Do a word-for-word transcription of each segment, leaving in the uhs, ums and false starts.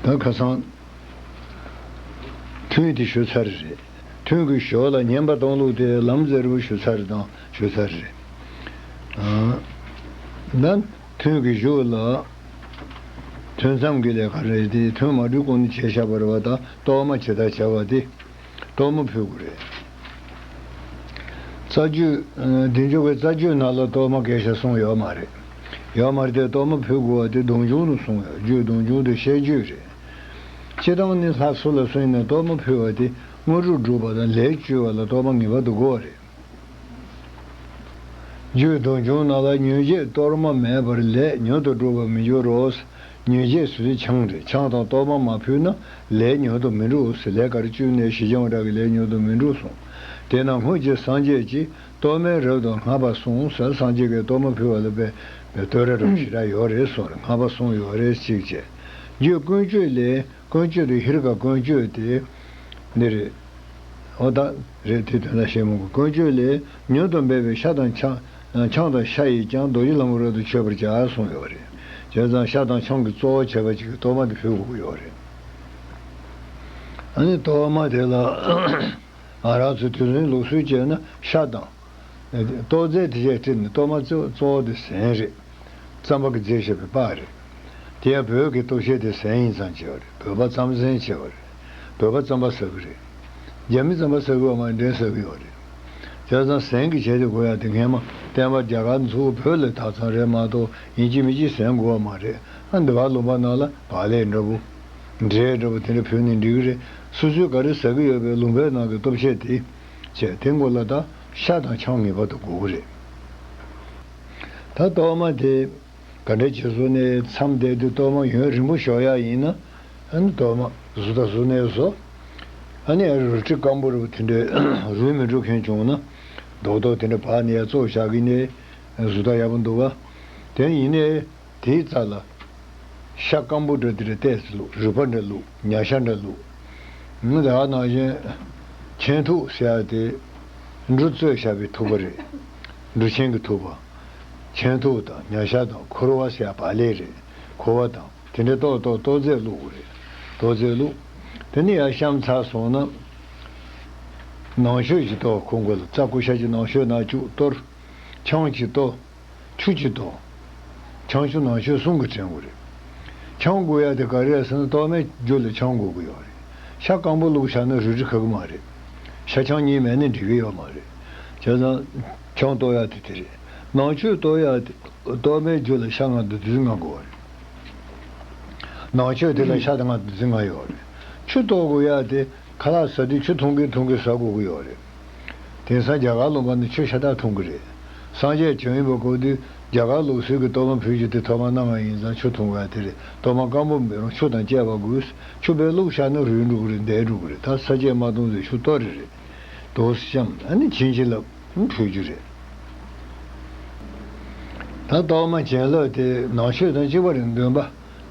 ད་ཁ་སང་ཐུན་དེ་ཞུ་ཚར་རེད། ཐུན་གྱི་ཞོར་ལ་བསྙེན་པ་གཏོང་ལུགས་དེ་ལམ་ཟེར་བ་ཞུ་ཚར་དང་ཞུ་ཚར་རེད། ཨ། ད་ཐུན་གྱི་གཞུག་ལ་ཐུན་མཚམས་ཀྱི་ལས་ཀ་རེད་དེ། ཐུན་མ་གྲོལ་གོང་ནས་བྱས་བཞག་པ་རེད་བ། ད་གཏོར་མ་ཇི་ལྟར་བྱ་བ་དེ། གཏོར་མ་ཕུལ་དགོས་རེད། རྩ་རྒྱུད། ཨ། བདེ་མཆོག་གི་རྩ་རྒྱུད་ནང་ལ་གཏོར་མ་གེ་ཤ་གསུངས་ཡོད་མ་རེད། ཡོད་མ་རེད་དེ། གཏོར་མ་ཕུལ་དགོས་པ་དེ་སྡོམ་འཇུག་ནང་གསུངས་ཡོད། རྒྱུད་སྡོམ་འཇུག་དེ་བཤད་རྒྱུད་རེད། སྤྱིར་བཏང་ནི་ལྷ་སུ་ལ་སུ་ཡིན་ན་གཏོར་མ་ཕུལ་བ་དེ་དངོས་གྲུབ་སྒྲུབ་པ་དང་ལས་བཅོལ་བ་ལ་གཏོར་མ་ངེས་པར་དུ་དགོས་པ་རེད། རྒྱུད་སྡོམ་འཇུག་ནང་ལ་ཉོན་ཆས་གཏོར་མ་མེད་པར་ལས་མྱུར་དུ་འགྲུབ་པར་མི་འགྱུར་རོ། ཉོན་ཆས་སུ་ཆང་རེད། ཆང་དང་གཏོར་མ་མ་ཕུལ་ན་ལས་མྱུར་དུ་མི་འགྲུབ་ཟེར། ལས་ག་རེ་བཅོལ་ནས་ཞི་འཇམ་པ་འདྲ་གི་ལས་མྱུར་དུ་མི་འགྲུབ་གསུངས། དེས་ན་སྔོན་གྱི་སངས་རྒྱས་ཀྱིས་གཏོར་མའི་རབ་ཏུ་བསྔགས་པ་གསུངས་ཟེར། སངས་རྒྱས་ཀྱིས་གཏོར་མ་ཕུལ་བ་ལ་དཔེ་བསྟོད་ར་རབ་ཞེ་དྲག་ཡོད་རེད་གསུངས་རེད། བསྔགས་པ་གསུངས་ཡོད་རེད། གཅིག་བྱས། རྒྱུད་ཀུན་སྤྱོད་ལས། ཀུན་སྤྱོད་དེ་ཧིར་ཀ་ཀུན་སྤྱོད་དེ་འདི་རེད། འོ་ད་རེད། དེ་དོན་དག་བཤད་མི་དགོས། ཀུན་སྤྱོད་ལས། མྱུར་དུ་འབེབས་པའི་ཤ་དང་ཆང་། ཆང་དང་ཤ་ཡིས་ཀྱང་། རྡོ་རྗེ་ལྷ་མོ་རབ་ཏུ་མཆོད་པར་བྱ་གསུངས་ཡོད་རེད། བྱས་ཙང་ཤ་དང་ཆང་གི་གཙོ་བོ་བྱས་པ་ཅིག་གི་གཏོར་མ་དེ་ཕུལ་དགོས་ཀྱི་ཡོད་རེད། ཨ་ནི་གཏོར་མ་དེ་ལ་ང་རང་ཚོའི་དུས་རྒྱུན་ལུགས་སྲོལ་བྱས་ན་ཤ་དང་། གཏོར་རྫས་དེ་བྱས་བྲིས་ནས། གཏོར་མ་གཙོ་གཙོ་བོ་དེ་ཟན་རེད། རྩམ་པ་གིས་བརྫིས་བཞག་པའི་སྤགས་རེད། དེ་ཡང་བོད་ཀྱི་གཏོར་བཤེས་དེ་ཟན་ཡིན་ཙང་བྱས་པ་རེད། བོད་པ་རྩམ་ཟན་བྱས་པ་རེད། བོད་པ་རྩམ་པ་ཟ་གི་རེད། རྒྱ་མི་རྩམ་པ་ཟ་གི་ཡོད་མ་རེད། འབྲས་ཟ་གི་ཡོད་རེད། བྱས་ཙང་ཟན་གྱི་ཆེད་དུ་དགོས་ཡ་དེ་སྔས་མ་བསྟན་པ་རྒྱ་གར་འཛུགས། བོད་ལ་དག་ཙམ་རེད་མ་གཏོགས་ཡིན་གཅིག་མིན་གཅིག་ཟན་དགོས་པ་མ་རེད། ཨ། འདི་བར་ལུང་པ་ནང་ལ་བག་ལེབ་འདྲ་པོ། འབྲས་འདྲ་པོ་དེ་འདྲ་ཕུལ་ནས་འགྲིག་གི་རེད། སོ་སོས་ག་རེ་ཟ་གི་ཡོད་པའི་ལུང་པའི་ནང་གི་གཏོར་བཤེས་དེ་བྱས། དེ་མགོ་ལ་ད་ཤ་དང་ཆང་ངེས་པར་དུ་དགོས་ཀྱི་རེད། ད་གཏོར་མ་དེ་ག་འདྲ་བྱས་བཟོ་ནས་མཚམས་བསྡད་དུས་གཏོར་མ་ཡུན་རིང་པོ་བཞག་ཡག་ཡིན་ན། ཨ་ནི་གཏོར་མ་བཟོ་ད་བཟོ་ནས་བཟོ། ཨ་ནི་རལ་གྲི་སྐམ་པོ་རུ་དེ་འདྲ་རུལ་མི་འགྲོ་མཁན་བྱུང་ན། རྡོག་རྡོག་དེ་འདྲ་བག་ནས་ཡར་བཙོ་བཞག་གི་ནས་བཟོ་ད་ཡག་པོ་འདུག་བ། དེ་ཡིན་ནའི། དེའི་རྩ་ལ་ཤ་སྐམ་པོ་འདྲ་དེ་འདྲ་བལྟས་ཏེ་བླུགས། རུས་པ་འདྲ་བླུགས། ཉ་ཤ་འདྲ་བླུགས། ང་ད་ག་ནང་བཞིན་ཆན་ཐུག་ཟེར་ཡ་དེ་འབྲུ་བཙོས་བཞག་པའི་ཐུག་པ་རེད། འབྲུ་ཆན་གྱི་ཐུག་པ། ཆན་ཐུག་དང་ཉ་ཤ་དང་འཁོར་བ་ཟེར་ཡ་བག་ལེབ་རེད། འཁོར་བ་དང་དེ་འདྲ་ཏོག་ཏོག་ཏོག་ཙེ་བླུགས་དགོས་རེད། ཏོག་ཙེ་བླུགས། དེ་ནས་ཡར་བཤམས་ཚར་སོང་ན། ནང་མཆོད་ཅིག་གཏོར། ཁོ་མགོ་ལ་རྩྭ་ཀུ་ཤ་ཅིག་ནང་མཆོད་ནང་བཅུག་གཏོར། ཆང་ཅིག་གཏོར། ཆུ་ཅིག་གཏོར། ཆང་ཆུ་ནང་མཆོད་གསུམ་གྱི་དྲན་དགོས་རེད། ཆང་དགོས་ཡ་དེ་ག་རེ་རེད་ཟེར་ན། གཏོར་མའི་རྒྱུ་ལ་ཆང་དགོས་ཀྱི་ཡོད་རེད། ཤ་སྐམ་པོ་བླུགས་བཞག་ན་རུལ་རུལ་ཁ་གི་མ་རེད། ཤ་ཆང་གཉིས་མེད་ན་འགྲིག་གི་ཡོད་མ་རེད། བྱས་ཙང་ཆང་གཏོར་ཡ་དེ་དེ་རེད། ནང་མཆོད་གཏོར་ཡ་དེ་གཏོར་མའི་རྒྱུ་ལ་ཤ་ལྔ་བདུད་རྩི་ལྔ་དགོས་པ་རེད། ནང་མཆོད་དེ་ལ་ཤ་དང་ལྔ་བདུད་རྩི་ལྔ་ཡོད་རེད། ཆུ་གཏོར་དགོས་ཡ་དེ། ཁ་ལག་ཟ་དུས་ཆུ་འཐུང་གིན་འཐུང་གིན་ཟ་དགོས་ཀྱི་ཡོད་རེད། དེང་སང་རྒྱ་གར་ལུང་པ་ནི་ཆུ་ཤ་སྟག་འཐུང་གི་རེད། སངས་རྒྱས་བྱོན་ཡིན་པ་གོ་དུས་རྒྱ་གར་ལུགས་སྲོལ་གྱི་གཏོར་མ་ཕུལ་རྒྱུ་དེ་ཐོག་མ་གནང་བ་ཡིན་ཙང་ཆུ་འཐུང་བ་དེ་རེད། གཏོར་མ་སྐམ་པོ་མི་རུང་། ཆུ་དང་བཅས་པ་དགོས། ཆུ་དཔེ་བླུགས་བཞག་ན་རུལ་འགྲོ་གི་རེད། འདས་འགྲོ་གི་རེད། ད་ས་བཅད་མ་གཏོང་ཚེ་ཆུ་གཏོར་རེ་རེད། དོ་སི་ཤམ་ཨ་ནི་བྱིན་གྱིས་བརླབས་ཕུལ་རྒྱུ་རེད། ད་གཏོར་མ་བྱིན་རླབས་དེ་ནང་མཆོད་དང་གཅིག་པ་རེད། འདོན་པ།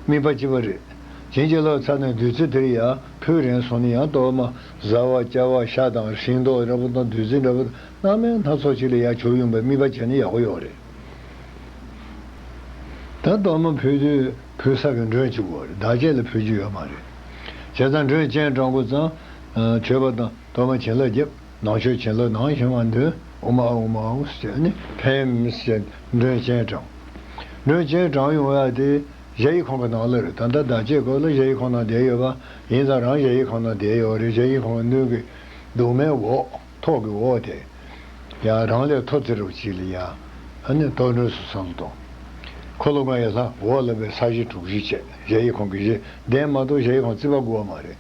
དམིགས་པ་གཅིག་པ་རེད། བྱིན་གྱིས་བརླབས་ཚར་ནས་བདུད་རྩི་དེར་ཡར་ཕུལ་རན་སོང་ན་ཡང་གཏོར་མ་བཟའ་བ་བཅའ་བ་ཤ་དང་ཤིང་ཏོག་འདྲ་པོ་དང་བདུད་རྩི་འདྲ་པོ་སྣ་མིན་སྣ་ཚོགས་ཅིག་ལ་ཡར་གྱུར་ཡོང་བའི་དམིགས་པ་བྱས་ན་ཡག་པོ་ཡོད་རེད། ད་གཏོར་མ་ཕུལ་དུས་ཕུལ་ས་གི་མགྲོན་གཅིག་དགོས་རེད། བདག་བསྐྱེད་ལ་ཕུལ་རྒྱུ་ཡོད་མ་རེད། བྱས་ཙང་མགྲོན་སྤྱན་དྲངས་དགོས་ཙང་མཆོད་པ་དང་། གཏོར་མ་བྱིན་རླབས་བརྒྱབ། ནང་མཆོད་བྱིན་རླབས་ནང་བཞིན་པ་འདོན། ཨོཾ་ཨཱཿཧཱུྃ་ཨཱཿཧཱུྃ་ཟེར་ནས་ཕེབས་ཟེར། མགྲོན་སྤྱན་དྲངས། མགྲོན་སྤྱན་དྲངས་ཡོང་ཡ་དེ་གཞལ་ཡས་ཁང་གི་ནང་ལ་རེད། ད་ལྟ་བདག་བསྐྱེད་སྐབས་ལ་གཞལ་ཡས་ཁང་ནང་བསྡད་ཡོད་པ་ཡིན་ཙང་། རང་གཞལ་ཡས་ཁང་ནང་བསྡད་ཡོད་རེད། གཞལ་ཡས་ཁང་གི་མདུན་གྱི་གདུང་མའི་འོག་ཐོག་གི་འོག་དེ་ཡང་རང་ལས་མཐོ་ཙམ་རུ་ཅིག་ལ་ཡ། ཨ་ནི་གཏོར་མགྲོན་ཚོ་བསམ་བློ་གཏོང་། འཁོར་ལོ་ལྔ་ཡི་ལྷ། འོག་ལ་བའི་ས་གཞི་གྲུ་བཞི་བྱས། གཞལ་ཡས་ཁང་གི་གཞི་གདན་མ་གཏོགས་གཞལ་ཡས་ཁང་རྩིག་པ་དགོས་པ་མ་རེད།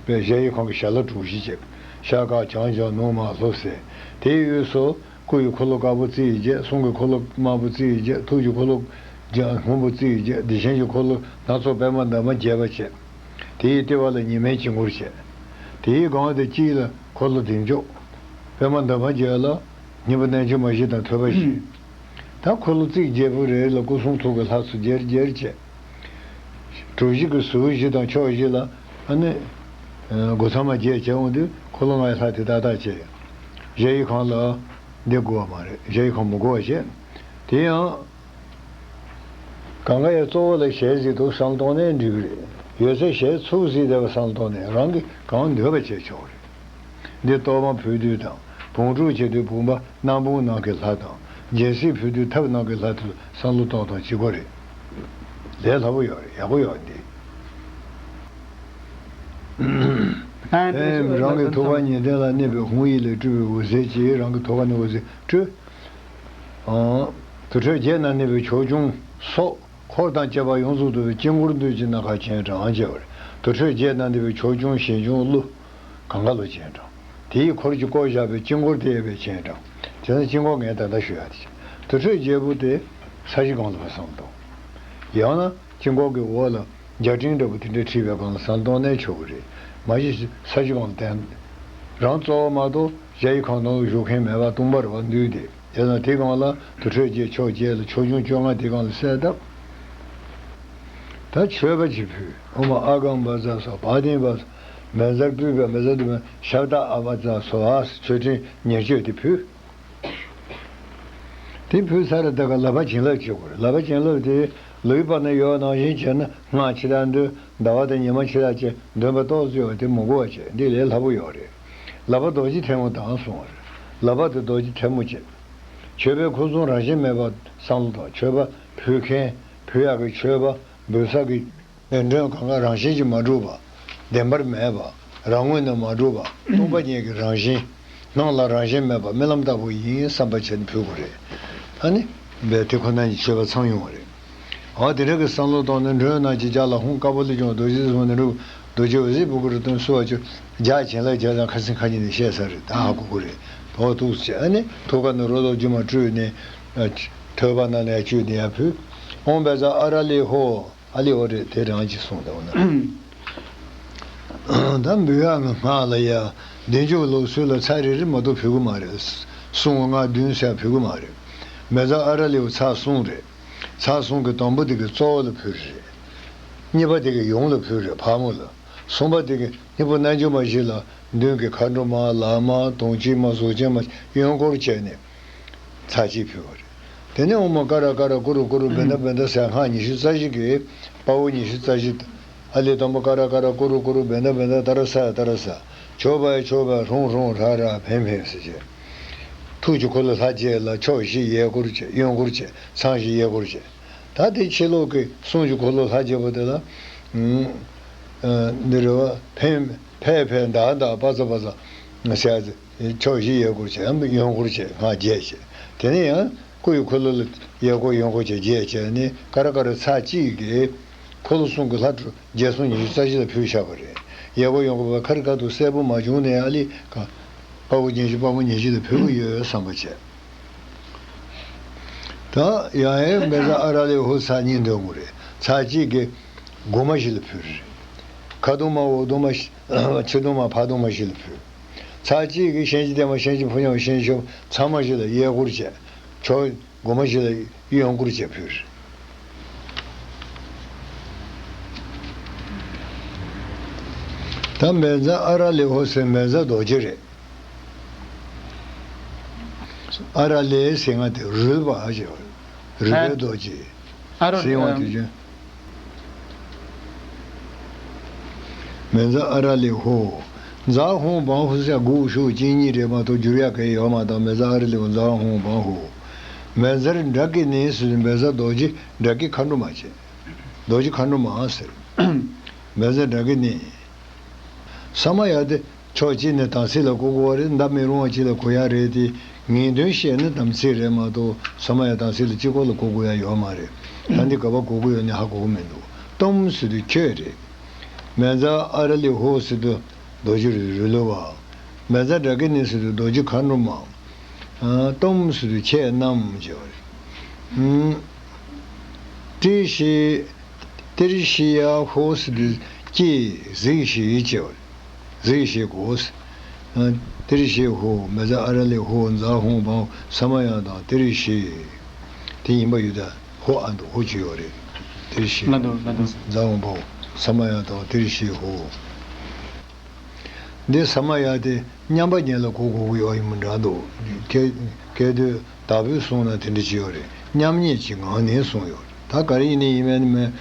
པའི་གཞལ་ཡས་ཁང་གི་ཞལ་ལག་གྲུ་བཞི་བྱས། ཤར་ཁ་བྱང་ལྗང་ནུབ་དམར་ལྷོ་སེར། དེའི་དབུས་སུ་སྐུ་ཡི་འཁོར་ལོ་དཀར་པོ་རྩི་ཡིས་བརྒྱན། གསུང་གི་འཁོར་ལོ་དམར་པོ་རྩི་ཡིས་བརྒྱན། ཐུགས་ཀྱི་འཁོར་ལོ་སྔོན་པོ་རྩི་ཡིས་བརྒྱན། བདེ་ཆེན་གྱི་འཁོར་ལོ་སྣ་ཚོགས་པདྨ་འདབ་མ་བརྒྱད་པ་བྱས། དེའི་ལྟེ་བ་ལ་ཉི་མའི་དཀྱིལ་འཁོར་བྱས། དེའི་སྒང་དེ་དཀྱིལ་ལ་འཁོར་ལོ་བདེ་མཆོག། པདྨ་འདབ་མ་བརྒྱད་ལ་སྙིང་པོ་རྣལ་འབྱོར་མ་བཞི་དང་ཐོད་པ་བཞི། ད་འཁོར་ལོ་རྩིབས་བརྒྱད་པོ་རེ་རེ་ལ་སྐུ་གསུང་ཐུགས་ཀྱི་ལྷ་ཚོགས་བརྒྱད་བརྒྱད་བྱས། གྲུ་བཞི་གི་ཟུར་བཞི་དང་ཕྱོགས་བཞི་ལ་ཨ་ནི་སྒོ་ཚང་མ་བརྒྱད་བྱས་འོང་དུས་འཁོར་ལོ་ལྔའི་ལྷ་དེ་ཏག་ཏག་བྱས། གཞལ་ཡས་ཁང་ལ་འདི་དགོས་པ་མ་རེད། གཞལ་ཡས་ཁང་མི་དགོས་པ་བྱས། དེ་ཡང་གང་ག་ཡ་གཙོ་བོ་ལ་ཞལ་གཟིགས་འདུག་བསམ་བློ་གཏོང་ནའི་འགྲིག་གི་རེད། ཡོད་ཚད་གཞས་ཚུགས་སྲིད་བསྡད་པ་བསམ་བློ་གཏོང་ནས་རང་གིས་གང་འདོད་པ་བྱས་ཆོག་རེད། འདི་གཏོར་མ་ཕུལ་དུས་དང་བོང་ཕྲུག་བྱེད་དུས་བུམ་པ་སྣ་བུག་ནང་གི་ལྷ་དང་སྦྱིན་སྲེག་ཕུལ་དུས་ཐབ་ནང་གི་ལྷ་དེ་ལ་བསམ་བློ་གཏོང་སྟངས་གཅིག་པ་རེད། ལས་སླ་པོ་ཡོད་རེད། ཡག་པོ་ཡོད་འདི། ཨ་ནི་ཨེམ། རང་གི་ཐུགས་ཀ་ཉེ་དོན་ལ་གནས་པའི་ཧཱུྃ་ཡིག་ལས་སྤྲུལ་པའི་འོད་ཟེར་གྱིས་རང་གི་ཐུགས་ཀ་ནས་འོད་ཟེར་སྤྲོས། ཨང་། དུར་ཁྲོད་བརྒྱད་ན་གནས་པའི་ཕྱོགས་སྐྱོང་སོགས་འཁོར་དང་བཅས་པ་ཡོངས་སུ་འདུ་བའི་དཀྱིལ་འཁོར་འདུས་ཀྱི་སྣ་ཁ་སྤྱན་དྲངས་བྱས་པ་རེད། དུར་ཁྲོད་བརྒྱད་ན་གནས་པའི་ཕྱོགས་སྐྱོང་ཞིང་སྐྱོང་ཀླུ་གངྒཱ་ལོ་སྤྱན་དྲངས། དེའི་འཁོར་གྱིས་བསྐོར་བཞག་པའི་དཀྱིལ་འཁོར་དེ་ཡས་པའི་སྤྱན་དྲངས། བྱས་ན་དཀྱིལ་འཁོར་ངས་ད་ལྟ་ཞུ་ཡག་དེ་བྱས། དུར་ཁྲོད་བརྒྱད་པོ་དེ་ས་གཞི་སྒང་ལ་བསམ་བློ་གཏོང་། ཡང་ན། དཀྱིལ་འཁོར་གྱི་འོག་ལ་རྒྱ་སྤྲིན་འདྲ་པོ་དེ་འདྲ་བྲིས་པའི་སྒང་ལ་བསམ་བློ་གཏོང་ནའི་ཆོག་གི་རེད། མ་གཞི་ས་གཞི་སྒང་ལ་བསྟན། རང་གཙོ་བོ་མ་གཏོགས་གཞལ་ཡས་ཁང་སྟེང་དུ་བཞུགས་མཁན་མེད་པ་སྟོང་པ་རེད་པ། འདུས་ཏེ་དེ་ན་དེ་སྒང་ལ་དུར་ཁྲོད་བརྒྱད་ཕྱོགས་བརྒྱད་ལ་ཕྱོགས་སྐྱོང་བཅོ་ལྔ་དེ་སྒང་ལ་གསལ་བཏབ། ད་མཆོད་པ་ཅིག་ཕུལ། ཨོཾ་ཨ་གམ་བཛྲ་སྭཱ་ཧཱ། བ་དན་བཛྲ། མེ་བཟའ་སྤོས་པའི་མེ་བཟའ་དུ་མའི་ཤབྡ་ཨ་བཛྲ་སྭཱ་ཧཱ། མཆོད་སྤྲིན་ཉེར་སྤྱོད་དེ་ཕུལ། དེ་ཕུལ་ཚར་རེ་ད་ག་ལག་པ་བྱིན་རླབས་བྱེད་དགོས་རེད། ལག་པ་བྱིན་རླབས་དེ་ལུས་པ་ན་ཡོད་ནང་བཞིན་བྱས་ན་སྔགས་ཕྱི་དྲགས་འདོན། ཟླ་བ་དང་ཉི་མ་ཕྱི་དྲགས་བྱས་འདོན་པ་ཏོག་ཙམ་ཡོད་པ་དེ་མི་དགོས་པ་བྱས། འདི་ལས་སླ་པོ་ཡོད་རེད། ལག་པ་རྡོ་རྗེ་ཐལ་མོ་དང་གསུངས་པ་རེད། ལག་པ་དེ་རྡོ་རྗེ་ཐལ་མོ་བྱས། མཆོད་པའི་ཁུར་ཆུང་རང་བཞིན་མེད་པ་བསམ་བློ་བཏང་། མཆོད་པ་ཕུལ་མཁན་ཕུལ་ཡག་གི་མཆོད་པ་འབུལ་ས་གི་འདོན་གང་ག་རང་བཞིན་གྱིས་མ་གྲུབ་པ། བདེན་པར་མེད་པ། རང་ངོས་ནས་མ་གྲུབ་པ། སྟོང་པ་ཉིད་ཀྱི་རང་བཞིན། སྣང་ལ་རང་བཞིན་མེད་པ་རྨི་ལམ་ལྟ་བུ་ཡིན་བསམ་པ་བྱས་ནས་ཕུལ་དགོས་རེད། ཨ་ནི། རྦད་དེ་ཁོ་ན་ཉིད་མཆོད་པ་ཚང་ཡོང་བ་རེད། འོ་དེ་འདྲ་གི་བསམ་བློ་བཏང་ནས་མགྲོན་རྣམས་ཀྱི་ལྗགས་ལ་ཧཱུྃ་དཀར་པོ་ལས་བྱུང་རྡོ་རྗེ་ཟེར་བ་ནི་རུ་རྡོ་རྗེ་འོད་ཟེར་འབུམ་སྐུ་རུ་སྟོན་གསོལ་བ་བཅོལ། ལྗགས་བྱིན་རླབས་བྱས་ཙང་ཁ་སང་ཁ་ཉིན་ནས་བཤད་ས་རེད། ད་ཧ་གོ་གི་རེད། འོ་ཐུགས་རྗེ་ཆེ། ཨ་ནི་ཐུགས་ཀ་ནས་རོ་ལངས་རྒྱུ་མ་སྤྲོས་ནས། ཨ། ཐོད་པ་ནང་ནས་བཅུད་དེ་ཡར་ཕུལ། ཨོཾ་བཛྲ་ཨ་ར་ལི་ཧོ། ཨ་ལི་ཧོ་རེད། དེ་རང་གཅིག་གསུངས་འདུག་ན། ད་འབུལ་ཡག་གི་སྔགས་ལ་ཡ། བདུན་ཅུ་ལོ་སུ་ལ་ཚར་རེ་རེ་མ་གཏོགས་ཕུལ་གི་མ་རེད། གསུང་ལྔ་བདུན་ཟེར་ཕུལ་གི་མ་རེད། མེ་བཟའ་ཨ་ར་ལི་ཧོ་ཚར་གསུམ་རེད། ཚར་གསུམ་གི་དང་པོ་དེ་གི་གཙོ་བོ་ལ་ཕུལ་རེད། གཉིས་པ་དེ་གི་ཡུམ་ལ་ཕུལ་རེད། ཕག་མོ་ལ། གསུམ་པ་དེ་གི་སྙིང་པོ་རྣལ་འབྱོར་མ་བཞི་ལ་མདུན་གྱི་མཁའ་འགྲོ་མ་ལྷ་མ་དུང་ཅན་མ་གཟུགས་ཅན་མ་གཡོན་སྐོར་བྱས་ནས་ཚར་གཅིག་ཕུལ་བ་རེད། དེ་ནས་ཨོཾ་ཀ་ར་ཀ་ར་ཀུ་རུ་ཀུ་རུ་བེ་ད་བེ་ད་ཟེར་སྔགས་ཉི་ཤུ་རྩ་བཞི་གི་དཔའ་བོ་ཉི་ཤུ་རྩ་བཞི་དང་། ཨ་ལས་དང་པོ་ཀ་ར་ཀ་ར་ཀུ་རུ་ཀུ་རུ་བེ་ད་བེ་ད་ཏཱ་ར་ས་ཡ་ཏཱ་ར་ས། ཆོ་བ་ཡ་ཆོ་བ་ཧྲུང་ཧྲུང་ར་ར་ཕེང་ཕེང་ཟེར་བྱས། ཐུགས་ཀྱི་འཁོར་ལོ་ལྷ་བརྒྱད་ལ་ཕྱོགས་བཞི་གཡས་སྐོར་བྱས། གཡོན་སྐོར་བྱས། ཚང་བཞི་གཡས་སྐོར་བྱས། ད་དེ་ཕྱི་ལོགས་ཀྱི་གསུང་གི་འཁོར་ལོ་ལྷ་བརྒྱད་པོ་དེ་ལ། ཨ། འདི་རེད་བ། ཕན་ཕན་ཕན་ད་ད་པ་ཙ་པ་ཙ་ཟེར་ཡ་ཕྱོགས་བཞི་གཡས་སྐོར་བྱས། གཡོན་སྐོར་བྱས། སྔགས་བརྒྱད་བྱས། དེ་ནས་ཡང་སྐུ་ཡི་འཁོར་ལོ་ལ་གཡས་སྐོར་གཡོན་སྐོར་བྱས་བརྒྱད་བྱས་ནས་ཀ་ར་ཀ་ར་ཚར་གཅིག་གིས་འཁོར་ལོ་གསུམ་གྱི་ལྷ་དྲུག་བརྒྱད་གསུམ་ཉི་ཤུ་རྩ་བཞི་ལ་ཕུལ་བཞག་པ་རེད། གཡས་སྐོར་གཡོན་སྐོར་བ་ཁ་རི་ཁ་ཐུག་གསལ་པོ་མ་བྱུང་ནའི་ཨ་ལི་ཀ་དཔའ་བོ་ཉི་ཤུ་དཔའ་མོ་ཉི་ཤུ་ལ་ཕུལ་གྱི་ཡོད་བསམ་པ་བྱས། ད་ཡང་ཡང་མེ་བཟའ་ཨ་ར་ལི་ཧོ་ཚར་གཉིས་འདོན་དགོས་རེད། ཚར་གཅིག་གིས་སྒོ་མ་བཞི་ལ་ཕུལ་རེད། ཁ་གདུང་མ་འོག་གདུང་མ་བཞི། ཕྱི་གདུང་མ་ཕ་གདུང་མ་བཞི་ལ་ཕུལ། ཚར་གཅིག་གིས་སྤྱན་གྱི་ལྟད་མོ་སྤྱན་གྱི་ཕོ་ཉ་སྤྱན་ཆབ་ཚང་མ་བཞི་ལ་གཡས་སྐོར་བྱས། ཕྱོགས་སྒོ་མ་བཞི་ལ་གཡོན་སྐོར་བྱས་ཕུལ། ད་མེ་བཟའ་ཨ་ར་ལི་ཧོ་ཟེར་མེ་བཟའ་རྡོ་རྗེ་རེད། ཨ་ར་ལི་ཟེར་ང་དེ་རུལ་བ་ཞེས་པ། རུལ་བའི་རྡོ་རྗེ། ཨ་ར་ཟེར་བ་དེ་བཞིན། མེ་བཟའ་ཨ་ར་ལི་ཧོ། ཛཿཧཱུྃ་བཾ་ཧུ་ཟེར་དགུག་གཞུག་གཅིག་གཉིས་རེད་མ་གཏོགས་བསྒྱུར་ཡག་གི་ཡོད་མ་གཏོགས། མེ་བཟའ་ཨ་ར་ལི་ཧོ་ཛཿཧཱུྃ་བཾ་ཧུ། མེ་བཟའ་ཌ་ཀི་ནི་ཟེར་དུས་མེ་བཟའ་རྡོ་རྗེ་ཌ་ཀི་མཁའ་འགྲོ་མ་བྱས། རྡོ་རྗེ་མཁའ་འགྲོ་མ་ཟེར། མེ་བཟའ་ཌ་ཀི་ནི། ས་མ་ཡ་དེ་ཕྱོགས་གཅིག་ནས་དམ་ཚིག་ལ་གོ་དགོས་པ་རེད། འདའ་མི་རུང་བ་གཅིག་ལ་གོ་ཡག་རེད་དེ། ངེས་དོན་བཤད་ན་དམ་ཚིག་རེད་མ་གཏོགས་ས་མ་ཡ་དམ་ཚིག་ལ་གཅིག་པོ་ལ་གོ་དགོས་ཡག་ཡོད་མ་རེད། ད་འདི་ག་པར་གོ་དགོས་ཡོད་ནི་ཧ་གོ་གི་མི་འདུག་སྟོཾ་ཟེར་དུས་ཁྱོད་རེད། མེ་བཟའ་ཨ་ར་ལི་ཧོ་ཟེར་དུས་རྡོ་རྗེ་རུ་ལུ་བ། མེ་བཟའ་ཌ་ཀི་ནི་ཟེར་དུས་རྡོ་རྗེ་མཁའ་འགྲོ་མ། སྟོཾ་ཟེར་དུས་ཁྱེད་རྣམས་ཅེས་པ་རེད། ཏྲི་ཤི། ཏྲི་ཤི་ཡ་ཧོ་ཟེར་དུས་ཀྱིས་གཟིགས་ཤིག་ཅེས་པ་རེད། གཟིགས་ཤིག་གོ། ཏྲི་ཤི་ཧོ། མེ་བཟའ་ཨ་ར་ལི་ཧོ། ཛཿཧཱུྃ་བཾ། ས་མ་ཡ་དང་ཏྲི་ཤི། དེ་ཡིན་པ་ཡོད་ད། ཧོ་ཨ་འདུག་ཧོ་ཅི་ཡོད་རེད། ཏྲི་ཤི། ལ་འདུག་ལ་འདུག་ཛཿཧཱུྃ་བཾ། ས་མ་ཡ་དང་ཏྲི་ཤི་ཧོ། འདི་ས་མ་ཡ་དེ་མཉམ་པ་ཉིད་ལ་གོ་དགོས་ཀྱི་ཡོད་ཡིན་མི་འདྲ་འདུག་སྐད་སྐད་དོད་དག་པོས་གསུངས་ན་དེ་འདྲ་ཅིག་ཡོད་རེད། མཉམ་ཉིད་ཀྱི་ངང་ནས་གསུངས་ཡོད་ ད་ག་རེ་ཡིན་ནི་ཡིན་མིན་མེ་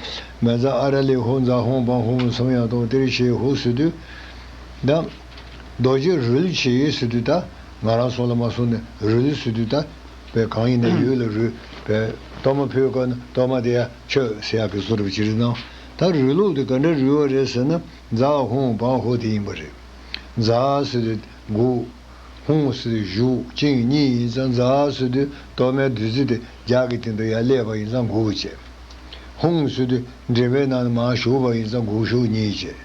མེ་ཛ་ཨ་ར་ལི་ཧོ་ཛ་ཧོང་བང་ཧོ་སམ་ཡང་ཏོང་ཏིར་ཤི་ཧུ་ཟེར་དུས། ད་རྡོ་རྗེ་རོལ་ཞེས་ཟེར་དུས། ད་ང་རང་སོང་ལ་མ་སོང་ནས་རོལ་ཟེར་དུས། ད་པའི་གང་ཡིན་ན་ཡུལ་ལ་རོལ་པའི་གཏོར་མ་ཕུལ་དགོས་ན་གཏོར་མ་དེ་ཡ་མཆོད་ཟེར་ཡག་གི་བཟོ་འདྲ་ཅིག་རེད་ན། ད་རོལ་ལུགས་དེ་ག་འདྲ་རོལ་བ་རེད་ཟེར་ན། ཛ་ཧོང་བང་ཧོ་དེ་ཡིན་པ་རེད། ཛ་ཟེར་དུས་འགུགས། ཧོང་ཟེར་དུས་གཞུག་ཅིང་གཉིས་ཡིན་ཙང་། ཛ་ཟེར་དུས་གཏོར་མའི་བདུད་རྩི་དེ་རྒྱགས་ཀྱི་སྟེང་དུ་ཡར་སླེབས་པ་ཡིན་ཙང་འགུགས་བྱས། ཧོང་ཟེར་དུས་འདྲེན་པའི་ནང་ནས་མར་ཞུགས་པ་ཡིན་ཙང་འགུགས་གཞུག་གཉིས་བྱས།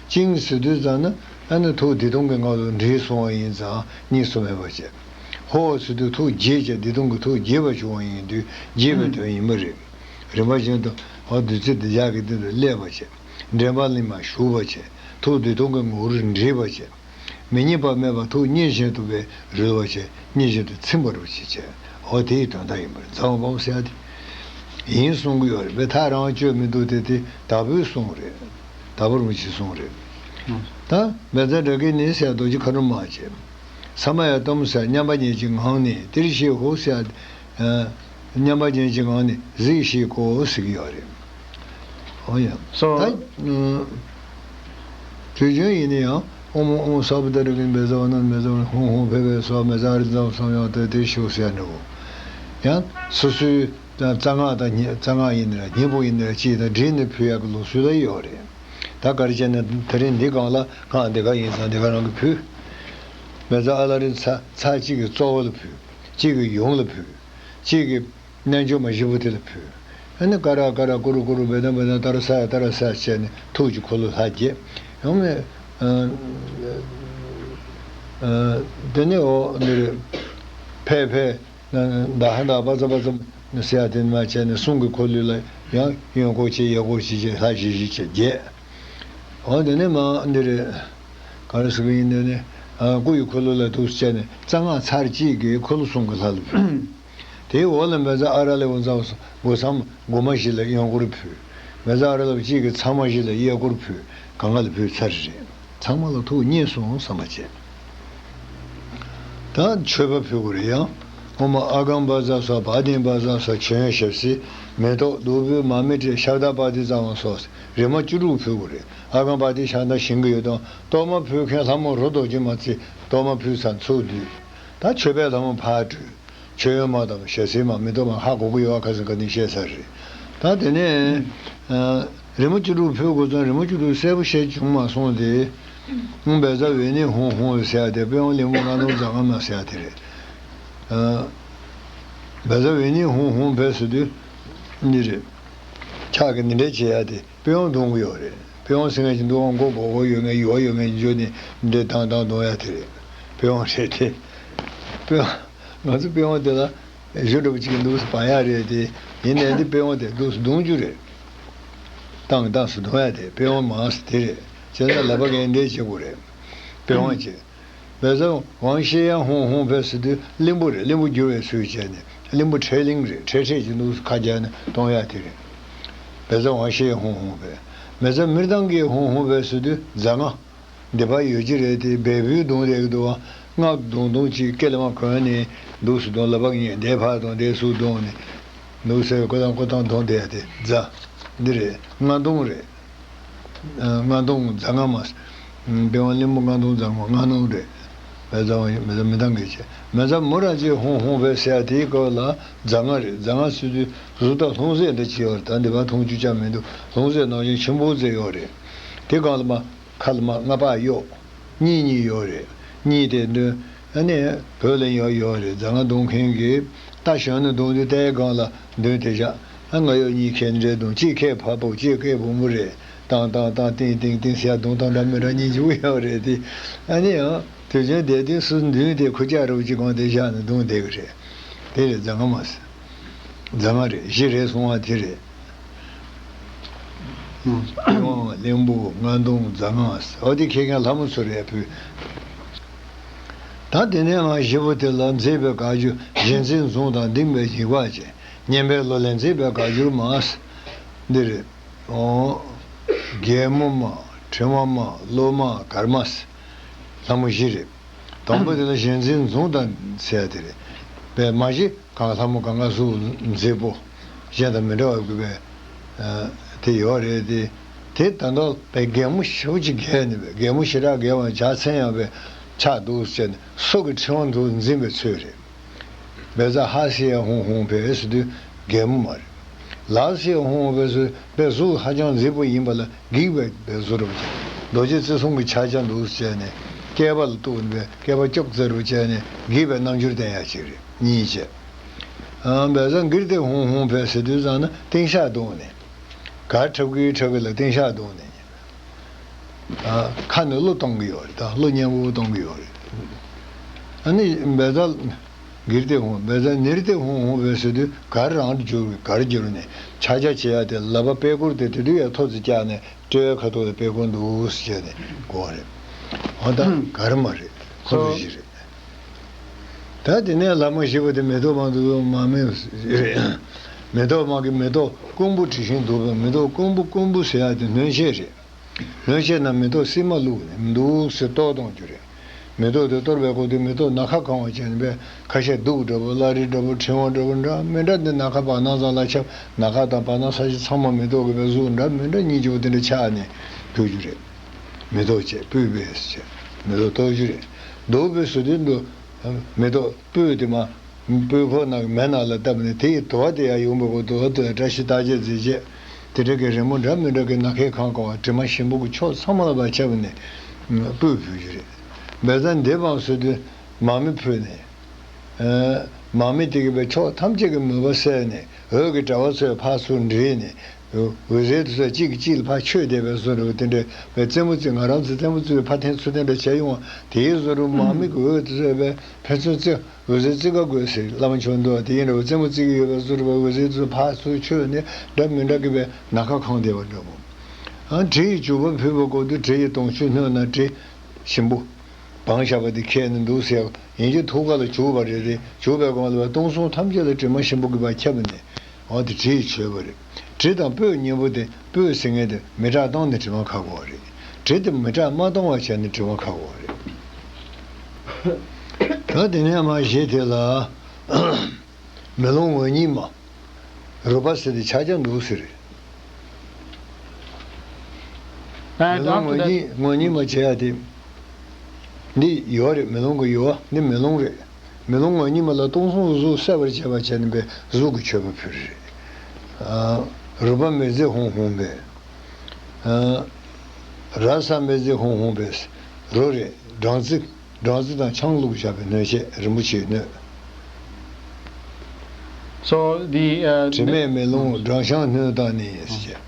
ཅིང་ཟེར་དུས་ཙམ་ན་ཨ་ནི་ཐུགས་བདེ་སྟོང་གི་ངང་དུ་འདྲེས་སོང་བ་ཡིན་ཙང་གཉིས་སུ་མེད་པ་བྱས། ཧོ་ཟེར་དུས་ཐུགས་དགྱེས་བྱས། བདེ་སྟོང་གི་ཐུགས་དགྱེས་པ་བྱུང་བ་ཡིན་དུས་དགྱེས་པའི་དོན་ཡིན་པ་རེད། རིམ་པ་བཞིན་དུ་འོ་བདུད་རྩི་དེ་རྒྱགས་ཀྱི་སྟེང་དུ་སླེབས་པ་བྱས། འདྲེན་པ་གླིང་མར་ཞུགས་པ་བྱས། ཐུགས་བདེ་སྟོང་གི་ངང་དུ་འདྲེས་པ་བྱས། མི་རྙེད་པ་མེད་པར་ཐུགས་མཉེས་བཞིན་དུ་བས་རོལ་བ་བྱས། མཉེས་བཞིན་དུ་ཚིམ་པར་བྱེད་བྱས། འོ་དེའི་དོན་དག་ཡིན་པར་ཛ་ཧོང་བང་ཧོ་ཟེར་ཡ་དེ་ཡིན་གསུང་གི་ཡོད་རེད། བས་ཐག་རང་བཅད་མི་འདུག་སྟེ། དེ་དྭགས་པོའི་གསུང་རེད། དྭགས་པོ་རིན་པོ་ཆེའི་གསུང་རེད། ད་མེ་ཛ་དྲག་གི་ནི་ཟེར་ཡ་རྡོ་རྗེ་མཁའ་འགྲོ་མ་བྱས། ས་མ་ཡ་གཏུམ་ཟེར་མཉམ་པ་ཉིད་ཀྱི་ངང་ནས། ཏིར་ཤི་ཧུ་ཟེར་ཡ་མཉམ་པ་ཉིད་ཀྱི་ངང་ནས་གཟིགས་ཤིག་གོ་ཟེར་གྱི་ཡོད་རེད། འོ་ཡ། སོ། ད་དུས་རྒྱུན་ཡིན་ན་ཡང་ཨོཾ་ཨོཾ་ས་བུ་ཏ་ར་གི་མེ་ཛ་ཝ་ན་མེ་ཛ་ཝ་ཧོང་ཧོང་ཕེ་ཕེ་སོ་མེ་ཛ་རི་ཛ་སོ་ཡང་ཏེ་ཏེ་ཤོ་ཟེར་ཡ་འདྲ་བོ། ཡང་སོ་སོའི་རྩ་སྔགས་དང་རྩ་སྔགས་ཡིན་ན་ར་སྙིང་པོ་ཡིན་ན་ར་ཅིག་དང་འདྲེས་ནས་ཕུལ་ཡག་གི་ལུགས་སྲོལ་ལ་ཡོད་རེད། ད་ག་རེ་བྱས་ན་དེ་རིང་འདི་སྒང་ལ་སྔགས་འདི་ག་ཡིན་ཙང་འདི་ག་རང་གིས་ཕུལ། མེ་ཛ་ཨ་ལ་རི་ཚར་ཚར་གཅིག་གི་གཙོ་བོ་ལ་ཕུལ། གཅིག་གི་ཡུམ་ལ་ཕུལ། གཅིག་གི་རྣལ་འབྱོར་མ་བཞི་པོ་དེ་ལ་ཕུལ། ཨ་ནི་ཀ་ར་ཀ་ར་ཀུ་རུ་ཀུ་རུ་བེ་དང་བེ་དང་ཏཱ་ར་ས་ཡ་ཏཱ་ར་ས་ཡ་བྱས་ནས་ཐུགས་ཀྱི་འཁོར་ལོ་ལྷ་བརྒྱད། ཡང་ནས་ཨ་ཨ་དེ་ནས་འོ་འདིར་ཕེ་ཕེ་ད་ཧ་ད་པ་ཙ་པ་ཙ་ཟེར་ཡ་དེ་མ་བྱས་ནས་གསུང་གི་འཁོར་ལོ་ལ་ཡང་གཡོན་སྐོར་གཅིག་གཡས་སྐོར་གཅིག་བྱས། ལྷ་བཞི་བཞི་བྱས་བརྒྱད། འོ་དེ་ནས་མ་འདིར་ག་རེ་ཟེར་གི་ཡིན། དེ་ནས་ཨ་སྐུ་ཡི་འཁོར་ལོ་ལ་འདུག་སེ་བྱས་ནས་རྩ་སྔགས་ཚར་གཅིག་གིས་འཁོར་ལོ་གསུམ་གྱི་ལྷ་ལ་ཕུལ། དེའི་འོག་ལ་མེ་ཛ་ཨ་ར་ལེ་བོ་ཛ་སྒོ་མཚམས་སྒོ་མ་བཞི་ལ་གཡོན་སྐོར་ཕུལ། མེ་ཛ་ཨ་ར་ལེ་བོ་གཅིག་གི་ཚབ་མ་བཞི་ལ་གཡས་སྐོར་ཕུལ། གང་ག་ལ་ཕུལ་ཚར་རེད། ཚང་མ་ལ་ཐུགས་མཉེས་སོང་བསམ་པ་བྱས། ད་མཆོད་པ་ཕུལ་དགོས་རེད་ཡ། ཨོཾ་ཨ་གམ་བཛྲ་སྭ་བྷཱ་ཏིཾ་བཛྲ་སྭ་མཆོད་ཡོན་ཞབས་བསིལ་མེ་ཏོག་བདུག་སྤོས་མར་མེ་དྲི་ཤར་དྭ་བ་དི་ཙ་བ་སོགས་རི་མོ་བཅུ་དྲུག་ཕུལ་དགོས་རེད། ཨ་གམ་བ་དི་ཤར་དྭ་བཞེངས་ཀྱི་ཡོད་དང་། གཏོར་མ་ཕུལ་མཁན་ལྷ་མོ་རོ་རྡོ་རྗེ་མ་ཚེ་གཏོར་མ་ཕུལ་ཚར་ཚུར་འདུས། ད་མཆོད་པའི་ལྷ་མོ་ཕར་བྲོས། མཆོད་ཡོན་མ་དང་ཞལ་ཟས་མ་མེ་ཏོག་མ་ཧ་གོ་གི་ཡོད་ཨ། ཁ་སང་ག་ནས་བཤད་ཚར་རེད། ད་དེ་ནས་ཨ་རི་མོ་བཅུ་དྲུག་ཕུལ་དགོས་ཙང་རི་མོ་བཅུ་དྲུག་གསལ་པོ་བཤད་བྱུང་མ་སོང་སྟེ། ཨོཾ་བཛྲ་ཝེ་ཎི་ཧཱུྃ་ཧཱུྃ་ཟེར་ཡ་དེ་དཔལ་ཡོན་གླིང་པོ་ལྔ་སྟོང་རྫ་རྔ་མ་ཟེར་ཡ་དེ་རེད། ཨ་བཛྲ་ཝེ་ཎི་ཧཱུྃ་ཧཱུྃ་ཕཊ་ཟེར་དུས་འདི་རེད། ཕྱག་གི་འདི་འདྲ་བྱེད་ཡ་དེ། དཔེ་ཡང་གཏོང་གི་ཡོད་རེད། དཔེ་ཡང་ཟེར་མཁན་ཅིག་འདུག་ཨང་། མགོ་སྒོར་སྒོར་ཡོད་མཁན་ཡུ་བ་ཡོད་མཁན་འཇོག་ནས་འདི་དང་དང་གཏོང་ཡ་དེ་རེད། དཔེ་ཡང་རེད་དེ། དཔེ་ཡང་ང་ཚོ་དཔེ་ཡང་དེ་ལ་གཞུ་འདྲ་པོ་ཅིག་འདུག་སེ་བང་ཡ་རེད་དེ། ཡིན་ནའི་འདི་དཔེ་ཡང་དེ་འདུག་སེ་གཏོང་རྒྱུ་རེད། བཏང་བཏང་སེ་གཏོང་ཡ་དེ་དཔེ་ཡང་མང་སེ་དེ་རེད། བྱས་ཙང་ལག་པ་གིས་འདྲེ་བྱེད་དགོས་རེད། དཔེ་ཡང་བྱེད། བཛྲ་ཝང་ཤེ་ཡ་ཧཱུྃ་ཧཱུྃ་ཕཊ་ཟེར་དུས་གླིང་བུ་རེད། གླིང་བུ་བསྒྱུར་བའི་ཚུལ་བྱས་ནས་གླིང་བུ་འཕྲེད་གླིང་རེད། འཕྲེད་འཕྲེད་ཀྱི་ནང་དུ་ཁ་རྒྱག་ནས་གཏོང་ཡ་དེ་རེད། བཛྲ་ཝང་ཤེ་ཡ་ཧཱུྃ་ཧཱུྃ་ཕཊ། བཛྲ་མི་ཏང་གི་ཧཱུྃ་ཧཱུྃ་ཕཊ་ཟེར་དུས་རྫ་རྔ། འདི་པར་ཡོད་ཀྱི་རེད་དེ། བལ་པོའི་གདུང་རེད་ཀྱི་འདུག་བ། སྔགས་གདུང་གདུང་གཅིག་སྐེ་ལ་མར་གོན་ནས་འདུག་སེ་གདུང་། ལག་པ་གཉིས་འདི་ཕར་གདུང་འདི་ཚུར་གདུང་ནས་འདུག་སེ་ཀོ་ཏང་ཀོ་ཏང་གདུང་བསྡད་དེ་རྫ། འདི་རེད། རྔ་གདུང་རེད། ཨ་རྔ་གདུང་རྫ་རྔ་མ། དཔལ་དབང་གླིང་པོ་རྔ་གདུང་རྫ་རྔ་མ། རྔ་གདུང་རེད། བཛྲ་ཝང་ཤེ་ཡ། བཛྲ་མི་ཏང་གི་བྱས། བཛྲ་མུ་ར་ཛི་ཧཱུྃ་ཧཱུྃ་ཕཊ་ཟེར་ཡ་དེའི་སྐབས་ལ་རྫ་རྔ་རེད། རྫ་རྔ་ཟེར་དུས་གཟུགས་དང་ལྷུང་བཟེད་འདྲ་ཅིག་ཡོད་རེད། ད་འདི་པར་མཐོང་རྒྱུ་ཅང་མི་འདུག་ལྷུང་བཟེད་ནང་བཞིན་ཆེན་པོ་ཟེར་ཡོད་རེད། དེ་སྒང་ལ་མར་ཁ་ལ་མར་རྔ་པ་གཡོགས། གཉིས་གཉིས་ཡོད་རེད། གཉིས་དེ་འདོན། ཨ་ནི་བོད་ལ་ཡང་ཡོད་རེད། རྫ་རྔ་གདུང་མཁན་གྱིས་རྟ་ཞོན་ནས་གདུང་དུས་རྟའི་སྒང་ལ་འདོན་དེ་བཞག་ཨ་རྔ་གཡོག་གཉིས་ཁྱེད་འདྲའི་གདུང་། གཅིག་ཁྱེད་བ་སྤུ་གཅིག་ཁྱེད་བུ་མོ་རེད། ཏང་ཏང་ཏང་ཏིང་ཏིང་ཏིང་ཟེར་ཡ་གདུང་ཐང་འདྲ་མི་འདྲ་གཉིས་འཇུག་ཡོད་རེད་དེ། ཨ་ནི་ཡང་དུས་ཆེན་དེ་དུས་སུ་འདུན་དེ་ཁུ་ལྕགས་རུ་གཅིག་གང་དེ་བཞག་ནས་གདུང་བསྡད་གི་རེད། དེ་རེད། རྫ་རྔ་མ་ཟེར། རྫ་རྔ་རེད། གཞི་རེད་སོང་བ་དེ་རེད། ཨུ། དབང་གླིང་བུ་རྔ་གདུང་རྫ་རྔ་ཟེར། འོ་དེ་ཁྱེད་ཀྱང་ལྷ་མོ་ཚོ་རེད་ཕུལ། ད་དེ་ནས་ང་བཞི་པོ་དེ་ལ་མཛེས་པའི་དགའ་སྐྱོ་བཞེད་འཛིན་མཛུངས་དང་ལྡན་པའི་འཇིགས་པ་བྱེད། སྙན་པའི་གླུ་ལེན་མཛེས་པའི་དགའ་སྐྱོར་མ་ཟེར། འདི་རེད། ཨོ། རྒྱལ་མོ་མ། ཁྲི་མ་མ། ལོ་མ། གར་མ་ཟེར། ལྷ་མོ་བཞི་རེད། དང་པོ་དེ་ལ་བཞེད་འཛིན་མཛུངས་དང་ཟེར་ཡ་དེ་རེད། པས་མ་གཞི་གང་ལྷ་མོ་གང་ག་གཟུགས་མཛེས་པོ། གཞན་དང་མི་འདྲ་བ་དགོས་པའི་དེ་ཡོད་རེད་དེ། དེ་ད་ལྟ་བའི་རྒན་མོ་ཞེ་པོ་ཅིག་རྒས་ནས་པའི་རྒན་མོ་ཞེ་དྲག་རྒས་པ་ཇག་ཚན་ཡང་པའི་ཆགས་འདུག་ཟེར་ནས་སྲོག་གི་ཕྲེང་བ་འདུག་འཛིན་པའི་ཚོད་རེད། བེ་ཛ་ཧ་སི་ཡ་ཧུང་ཧུང་བེ་སི་དུས་རྒན་མོ་མ་རེད། ལ་སི་ཡ་ཧུང་ཧུང་བེ་སི་བེ་གཟུགས་ཧ་ཅང་མཛེས་པོ་ཡིན་པ་ལ་འགྱིག་བའི་བེ་གཟུགས་རུ་བྱས། རྡོ་རྗེ་བརྩེ་གསུམ་གྱི་ཕྱག་རྒྱ་འདུག་བྱས་ནས་སྐེད་པ་ལ་གཏུགས་ནས་བེ་སྐེད་པ་ཅོག་ཙེ་རུ་བྱས་ནས་འགྱིག་བའི་རྣམ་འགྱུར་བསྟན་ཡ་ཅིག་རེད། གཉིས་བྱས། ཨ་བེ་ཛ་གིར་ཏེ་ཧུང་ཧུང་བེ་སི་དུས་ཙང་ན་ཏིང་ཤག་བརྡུངས་ནས་གར་འཁྲབ་ཀྱི་འཁྲབ་ཀྱི་ལ་ཏིང་ཤག་བརྡུངས་ནས། ཨ་ཁ་ནས་གློ་གཏོང་གི་ཡོད་རེད། ད་གློ་མཉེན་པོ་གཏོང་གི་ཡོད་རེད། ཨ་ནི་བེ་ཛ་གིར་ཏེ་ཧུང་བེ་ཛ་ནིར་ཏེ་ཧུང་ཧུང་བེ་སི་དུས་གར་རང་དུ་གྱུར་གར་གྱུར་ནས་ཕྱག་རྒྱ་བྱེད་ཡ་དེ་ལག་པ་པད་ཀོར་དེ་དེ་དུས་ཡ་ཐོ་ཙི་བཀྱག་ནས་སྤྲེའུའི་ཁ་ཐོག་ལ་པད་ཀོར་འདུག་ཟེར་ནས་གོ་བ་རེད། འོ་ད་གར་མ་རེད། ཁོ་ཚོ་བཞི་རེད། ད་དེ་ནས་བླ་མ་བཞི་པོ་དེ་མེ་ཏོག་མང་དུ་མ་མེ་རེད། མེ་ཏོག་མང་གི་མེ་ཏོག་ཀོང་བུ་བྲི་ཞིང་འདུག་པས་མེ་ཏོག་ཀོང་བུ་ཀོང་བུ་ཟེར་ཡ་དེ་སྣོན་ཆས་རེད། སྣོན་ཆས་ནང་མེ་ཏོག་སིལ་མ་བླུགས་ནས་འདུག་སེ་གཏོར་གཏོང་རྒྱུ་རེད། མེ་ཏོག་དེ་གཏོར་བའི་སྐབས་དུས་མེ་ཏོག་ནམ་མཁའ་གང་བ་བྱས་ནས་པས་ཁ་ཤས་གདུགས་འདྲ་པོ་བླ་རེ་འདྲ་པོ་ཕྲེང་བ་འདྲ་པོ་འདྲ་མི་འདྲ་འདི་ནམ་མཁའ་བར་སྣང་ཙམ་ལ་ཁྱབ། ནམ་མཁའ་དང་བར་སྣང་ས་གཞི་ཚང་མ་མེ་ཏོག་གི་པའི་གཟུགས་འདྲ་མི་འདྲ་སྙིང་རྗེ་པོ་དེ་འདྲ་ཆགས་ནས་ཕུལ་རྒྱུ་རེད། མེ་ཏོག་བཅས་སྤོས་པས་ཟེར། མེ་ཏོག་གཏོར་རྒྱུ་རེད། འདུག་པའི་བཟོ་དོན་དུ། མེ་ཏོག་སྤོས་དེ་མ། སྤོས་ཁོག་ནང་གི་མེ་ནང་ལ་བཏབ་ནས་དེ་ཡི་དུ་བ་དེ་ཡང་ཡོང་བའི་སྐོར་དུ་དུ་བཀྲ་ཤིས་རྟགས་བརྒྱད་མཛེས་བྱས། དེ་འདྲ་གི་རི་མོ་འདྲ་མི་འདྲ་གི་ནམ་མཁའི་ཁང་ཀ་བ་དྲི་མ་ཞིམ་པོ་གི་ཕྱོགས་ཚང་མ་ལ་བ་ཁྱབ་ནས། སྤོས་ཕུལ་རྒྱུ་རེད། བེ་ཙ་འདེབས་པའང་བཟོ་དུས་མར་མེ་ཕུལ་ནས། མར་མེ་དེ་གི་བའི་ཕྱོགས་ཐམས་ཅད་ཀྱི་མུན་པ་བསལ་ནས་འོད་ཀྱི་དྲ་བ་ཚོས་ཕར་ཚུར་འདྲེས་ནས། འོད་ཟེར་དེ་ཚོ་གཅིག་གིས་གཅིག་ལ་ཕར་ཆོད་བསྡད་པའི་བཟོ་འདྲ་བོ་དེ་འདྲའི་བའི་རྩེད་མོ་རྩེ་ང་རང་ཚོ་རྩེད་མོ་རྩེ་བའི་ཕར་འཐེན་ཚུར་འཐེན་འདྲ་བྱས་ཡོང་བ་དེའི་བཟོ་འདྲ་མར་མེ་གི་འོད་དེ་ཚོས་བའི་ཕན་ཚུན་རྩེ་འོད་ཟེར་རྩེ་ག་དགོས་ཟེར་བླ་མ་མཆོག་འདུག་དེ་ཡིན་འདྲ་བོ་རྩེད་མོ་རྩེ་གི་ཡོད་པའི་བཟོ་འདྲ་བོ་འོད་ཟེར་དེ་ཚོ་ཕར་ཚུར་ཆོད་ནས་འདྲ་མི་འདྲ་གི་བའི་ནམ་མཁའ་གང་བསྡད་པ་འདྲ་བོ། ཨ་དྲི་ཡི་བྱུག་པ་ཕུལ་བའི་སྐབས་དུ་དྲི་ཡི་དུང་ཆུ་སྣོད་ན་དྲི་ཞིམ་པོ། སྦང་བཞག་པ་དེ་ཁྱེར་ནས་འདུག་ཟེར་ཡིན་གྱི་ཐུགས་ཀ་ལ་བྱུག་པ་རེད་དེ་བྱུག་པའི་གོང་ལ་བ་སྟོང་གསུམ་ཐམས་ཅད་ལ་དྲི་མ་ཞིམ་པོ་གི་བ་ཁྱབ་ནས་འོ་དེ་དྲི་ཡིས་བྱོས་པ་རེད། དྲི་དང་སྤོས་གཉིས་པོ་དེ་སྤོས་ཟེར་མཁན་དེ་མེ་སྲེག་བཏང་ནས་དྲི་མ་ཁ་གོ་བ་རེད། དྲི་དེ་མེ་སྲེག་མ་བཏང་བ་བྱས་ནས་དྲི་མ་ཁ་གོ་བ་རེད། ད་དེ་ནས་མ་གཞི་དེ་ལ། མེ་ལོང་ངོ་གཉིས་མ། རུས་པ་ཟེར་ཏེ་ཕྱག་རྒྱ་འདུག་ཟེར། ཨ་མེ་ལོང་ངོ་གཉིས་ངོ་གཉིས་མ་བྱེད་ཡ་དེ། འདི་ཡོ་རེད། མེ་ལོང་གི་ཡོ་འདི་མེ་ལོང་རེད། མེ་ལོང་ངོ་གཉིས་མ་ལ་སྟོང་གསུམ་གཟུགས་གསལ་བར་བྱེད་པ་བྱས་ནས་པའི་གཟུགས་ཀྱི་མཆོད་པ་ཕུལ་རེད། ཨ་རུས་པ་མེ་རྩེ་ཧོང་ཧོང་པས། ཨ་ར་ས་མེ་རྩེ་ཧོང་ཧོང་པས། རོ་རེད། སྦྲང་རྩི། སྦྲང་རྩི་དང་ཆང་བླུགས་བཞག་པའི་སྣོད་ཆས་རིན་པོ་ཆེའི་སྣོད། So the uh, དྲི་མེད་མེ་ལོང་སྦྲང་ཆང་སྣོད་དང་ནི་ཞེས།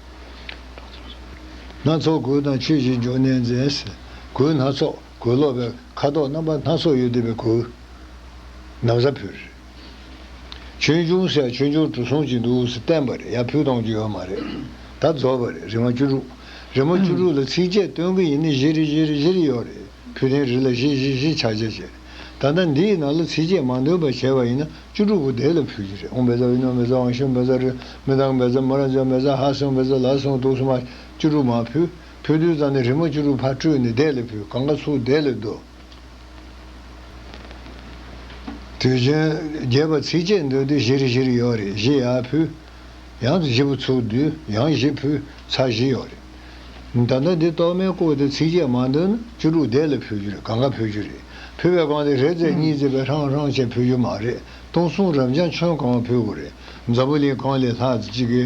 སྣ་ཚོགས་གོས་དང་ཆོས་ཀྱི་འབྱུང་གནས་མཛེས། གོས་སྣ་ཚོགས་གོས་ལོག་པའི་ཁ་དོག་རྣམ་པ་སྣ་ཚོགས་ཡོད་བསྡད་པའི་གོས། ན་བཟའ་ཕུལ། ཆོས་འབྱུང་ཟེར་ཆོས་འབྱུང་གྲུ་གསུམ་གྱི་འདུག་སེ་བསྟན་པ་རེད། ཡར་ཕུལ་གཏོང་རྒྱུ་ཡོད་མ་རེད། ད་རྫོགས་པ་རེད། རིམ་པ་བཅུ་དྲུག་རིམ་པ་བཅུ་དྲུག་ལ་ཚིགས་བཅད་སྟོན་གྱི་ཡིན་ན་བཞི་རེ་བཞི་རེ་བཞི་རེ་ཡོད་རེད། ཕུལ་ཐེངས་རེ་ལ་བཞི་བཞི་བཞི་ཆ་ཆ་བྱས། ད་ལྟ་འདིའི་ནང་ལ་ཚིགས་བཅད་མ་འདོན་པ་བྱས་པ་ཡིན་ན་བཅུ་དྲུག་པོ་དེ་ལ་ཕུལ་རྒྱུ་རེད། ཨོཾ་བཛྲ་ཨི་ནོ་བཛྲ་ཝང་ཤུ་བཛྲ་རི་མི་དང་བཛྲ་མ་ར་ཛ་བཛྲ་ཧ་སང་བཛྲ་ལ་སང་དུག་སུ་མ་བཅུ་དྲུག་མ་ཕུལ། ཕུལ་དུས་ཙམ་ནས་རིམ་པ་བཅུ་དྲུག་ཕར་སྤྲོས་ནས་དེ་ལ་ཕུལ། གང་ག་ཚུགས་དེ་ལ་འདུག་དུས་རྒྱུན་རྒྱས་པ་ཚིགས་བཅད་འདོན་དུས་བཞི་རེ་བཞི་རེ་ཡོད་རེད། བཞི་ཡར་ཕུལ། ཡང་བཞི་པོ་ཚུར་བསྡུས། ཡང་བཞི་ཕུལ། ཚར་བཞི་ཡོད་རེད། ད་ལྟ་འདི་གཏོར་མའི་སྐོར་དེ་ཚིགས་བཅད་མ་འདོན་ན་བཅུ་དྲུག་དེ་ལ་ཕུལ་རྒྱུ་རེད། གང་ག་ཕུལ་རྒྱུ་རེད། ཕུལ་བའི་སྒང་དེ་རེ་རྩེ་གཉིས་རྩེ་བའི་ཧྲང་ཧྲང་བྱས་ཕུལ་རྒྱུ་མ་རེད། སྟོང་གསུམ་རབ་འབྱམས་ཁྱོན་གང་བ་ཕུལ་དགོས་རེད། འཛམ་བུ་གླིང་གང་ལས་ལྷག་ཅིག་གི་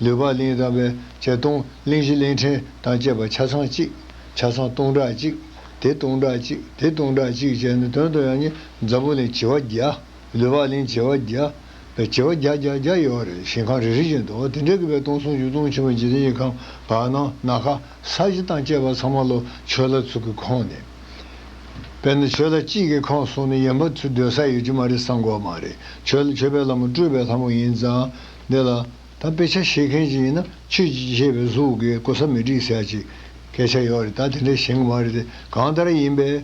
ལུས་འཕགས་གླིང་དང་བའི་བྱས་སྟོང་གླིང་བཞི་གླིང་ཕྲན་དང་བཅས་པ་ཆ་ཚང་གཅིག་ཆ་ཚང་སྟོང་ཕྲག་གཅིག་དེ་སྟོང་ཕྲག་གཅིག་དེ་སྟོང་ཕྲག་གཅིག་བྱས་ནས་དོན་དུ་ཡང་ནི་འཛམ་བུ་གླིང་བྱེ་བ་བརྒྱ། ལུས་འཕགས་གླིང་བྱེ་བ་བརྒྱ། བྱེ་བ་བརྒྱ་བརྒྱ་བརྒྱ་ཡོད་རེད། ཞིང་ཁམས་རེ་རེ་བཞིན་དུ་དེ་འདྲ་གི་བའི་སྟོང་གསུམ་འབྱུང་སྟོང་ཆེན་པོ་འཇིག་རྟེན་གྱི་ཁམས་བར་སྣང་ནམ་མཁའ་ས་གཞི་དང་བཅས་པ་ཚང་མ་ལོ་ཆོས་ལ་ཚུགས་ཀྱི་ཁོངས་ནས། དཔེར་ན་ཆོས་ལ་གཅིག་གི་ཁོངས་སོང་ནས་ཡན་པ་ཚུར་སྡོད་ས་ཡོད་རྒྱུ་མ་རེད་བསམ་དགོས་མ་རེད། ཆོས་ལ་ཆོས་པའི་ལྷ་མོ་སྤྲུལ་པའི་ལྷ་མོ་ཡིན་ཙང་འདི་ལ་ད་དཔེ་ཆ་ཤེས་མཁན་ཅིག་ཡིན་ན་ཆོས་ཀྱི་ཤེས་པའི་གཟུགས་ཀྱི་གོ་ས་མི་འགྲིག་ཟེར་ཡ་ཅིག་སྐད་ཆ་ཡོད་རེད། ད་དེ་འདྲ་ཞིག་མ་རེད་དེ་གང་ལྟར་ཡིན་པས།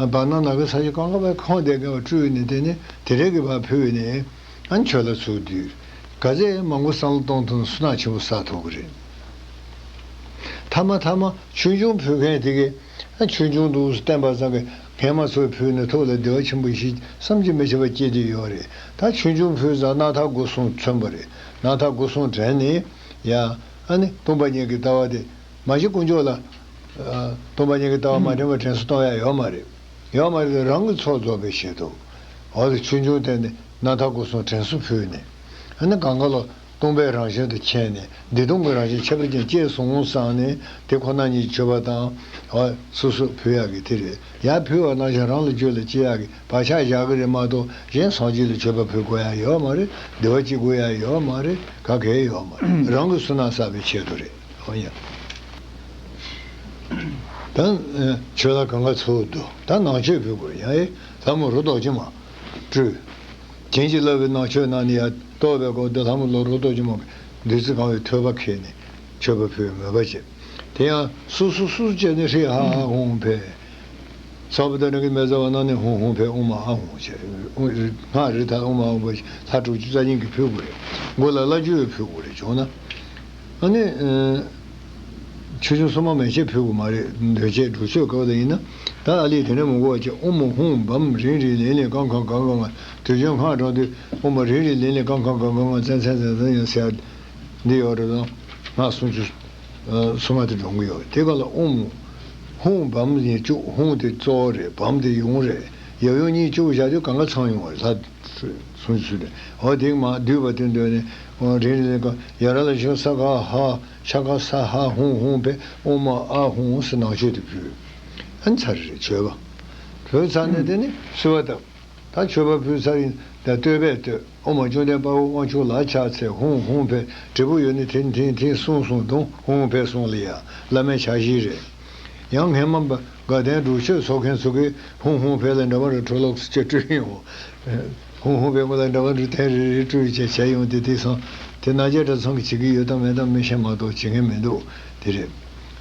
བར་སྣང་ནམ་མཁའི་ས་གཞི་གང་ག་བའི་ཁོངས་དེ་ག་བ་སྤྲུལ་ནས་དེ་ནས་དེ་རེ་གི་བ་ཕུལ་ནས་ཨ་ནི་ཆོས་ལ་ཚུར་བསྡུས། ག་ཚད་མང་པོ་བསམ་བློ་གཏོང་ཐུབ་ན་བསོད་ནམས་ཆེན་པོ་བསགས་ཐུབ་ཀྱི་རེད། མཐའ་མ་མཐའ་མ་ཆོས་འབྱུང་ཕུལ་མཁན་དེ་གས་ཨ་ཆོས་འབྱུང་འདུག་བསྟན་པ་ཚང་གི་ངས་མ་ཚོས་ཕུལ་ནས་ཐུགས་ལ་བདེ་བ་ཆེན་པོ་ཞིག་བསམ་གྱིས་མི་ཁྱབ་པ་སྐྱེས་བསྡད་ཡོད་རེད། ད་ཆོས་འབྱུང་ཕུལ་ཙང་སྣར་ཐར་སྒོ་གསུམ་མཚོན་པ་རེད། སྣང་མཐའ་སྒོ་གསུམ་དྲན་ནས་ཡ། ཨ་ནི་སྟོང་པ་ཉིད་ཀྱི་ལྟ་བ་དེ་མ་གཞི་དཀོན་མཆོག་ལ། ཨ། སྟོང་པ་ཉིད་ཀྱི་ལྟ་བ་མ་དྲན་པར་དྲན་གསོ་གཏོང་ཡ་ཡོད་མ་རེད། ཡོད་མ་རེད། རང་གི་ཚོགས་རྫོགས་པའི་ཆེད་དུ། འོ་དེ་ཆུང་ཆུང་དེ་ནི་སྣང་མཐའ་སྒོ་གསུམ་དྲན་གསོ་ཕུལ་ནས། ཨ་ནི་གང་ག་ལ་སྟོང་པའི་རང་བཞིན་དུ་མཁྱེན་ནས་བདེ་སྟོང་གི་རང་བཞིན་ཁྱད་པར་ཅན་སྐྱེས་སོང་བསམ་ནས་དེ་ཁོ་ན་ཉིད་མཆོད་པ་དང་། འོ་སོ་སོ་ཕུལ་ཡག་གི་དེ་རེད། ཡར་ཕུལ་བ་ནང་བཞིན་རང་ལ་རྒྱུད་ལ་སྐྱེ་ཡག་གི་བག་ཆགས་བཞག་གི་རེད་མ་གཏོགས། གཞན་སངས་རྒྱས་ལ་མཆོད་པ་ཕུལ་དགོས་ཡག་ཡོད་མ་རེད། བདེ་བ་སྐྱེ་དགོས་ཡག་ཡོད་མ་རེད། ག་གེ་ཡོད་མ་རེད། རང་གི་བསོད་ནམས་བསགས་པའི་ཆེད་དུ་རེད། འོ་ཡ། ད་ཆོས་ལ་གང་ག་ཚུལ་དུ་ད་ནང་མཆོད་ཕུལ་དགོས་ཡ། ཨེ། ལྷ་མོ་རུ་རྡོ་རྗེ་མ་སྤྲུལ། བྱིན་གྱིས་བརླབས་པའི་ནང་མཆོད་གནང་ནས་ཡ། གཏོར་བའི་སྐོར་འདི་ལྷ་མོ་ལ་རུ་རྡོ་རྗེ་མ་གི་བདུད་རྩི་གང་བའི་ཐོད་པ་ཁྱེར་ནས་མཆོད་པ་ཕུལ་བའི་མོས་པ་བྱེད། དེ་ཡང་སུ་སུ་སུ་བྱས་ནས་ཧྲི་ཧ་ཧ་ཧུང་ཧུང་ཕེ། ས་བུ་ཏ་ནི་གི་མེ་ཛ་བ་ན་ནི་ཧུང་ཧུང་ཕེ་ཨུ་མ་ཨ་ཧུང་བྱས། སྔགས་རི་ཐ་ཨུ་མ་ཨུ་པ་ལྷ་དྲུག་ཅུ་རྩ་གཉིས་ཀྱིས་ཕུལ་དགོས་རེད། མགོ་ལ་བླ་མཆོད་ཕུལ་དགོས་རེད་བྱུང་ན། ཨ་ནི། ཨ། ཆོས་སྐྱོང་སྲུང་མ་མན་ཆད་ཕུལ་དགོས་མ་རེད། འདོད་ཆེན་སྒྲུབ་མཆོད་སྐབས་ལ་ཡིན་ན། ད་ཨ་ལས་དེ་འདྲ་མི་དགོས་པ་བྱས། ཨོཾ་ཧཱུྃ་བཾ་རིང་རིང་ལིང་ལིང་ཀང་ཀང་གང་གང་ང་། དུས་རྒྱུན་སྔགས་བགྲང་དུས་ཨོཾ་རིང་རིང་ལིང་ལིང་ཀང་ཀང་གང་གང་ང་ཙན་ཙན་ཙན་ཙན་ཡང་ཟེར་ཡ་འདི་ཡོད་རེད་དང་། སྔགས་སུམ་ཅུ། ཨ། སོ་ལྔ་དེ་འགྲོ་གི་ཡོད་རེད། དེ་ག་ལ་ཨོཾ་ཧཱུྃ་བཾ་ཡིན་བཅུག་ཧཱུྃ་དེ་གཙོ་བོ་རེད། བཾ་དེ་ཡང་རེད། ཡབ་ཡུམ་གཉིས་བཅུག་བཞག་དུས་གང་ག་ཚང་ཡོང་བ་རེད། ལྷ། སུམ་ཅུ་སོ་བདུན། འོ་དེ་མ་བསྡུས་པ་དེ་འདོད་ནས། འོ་རིང་རིང་ལིང་ཀང་ཡ་ར་ལ་ཤོ་ས་ག་ཧ་ཤ་ག་ས་ཧ་ཧུང་ཧུང་ཕེ་ཨོཾ་ཨ་ཧུང་ཟེར་ནང་མཆོད་དེ་ཕུལ། ཨ་ནི་ཚར་རེད་མཆོད་པ། ཕུལ་ཚར་ནས་དེ་ནི་གསོལ་བ་བཏབ། ད་མཆོད་པ་ཕུལ་ཚར་ཡིན་ད་བསྟོད་པས་བསྟོད། ཨོཾ་བཅོམ་ལྡན་དཔའ་བོ་དབང་ཕྱུག་ལ་ཕྱག་འཚལ་ཧུང་ཧུང་ཕེ། འབྲས་བུ་ཡོད་ནི་དེ་ནི་དེ་ནི་དེ་ནི་གསུངས་གསུངས་དུང་ཧུང་ཧུང་ཕེ་གསུངས་ལ་ཡ། བླ་མའི་ཕྱག་བཞེས་རེད། ཡང་སྔས་མ་དགའ་ལྡན་སྒྲུབ་མཆོད་ཚོགས་མཁན་ཚོ་གིས་ཧུང་ཧུང་ཕེ་ལ་འདྲ་བ་རུ་གྲོ་ལོག་ཅེས་སྤྲུལ་ཡོང་། ཧུང་ཧུང་ཕེ་ངོ་ལ་འདྲ་བ་རུ་ཐེངས་རེ་རེ་སྤྲུལ་བྱས་བྱས་ཡོང་དེ་དེ་སོང་། དེ་ནང་རྒྱལ་གྲྭ་ཚང་གི་བྱེད་ཀྱི་ཡོད་དམ་མེད་དམ་མི་ཤེས་མ་གཏོགས་བྱེད་མཁན་མི་འདུག་དེ་རེད།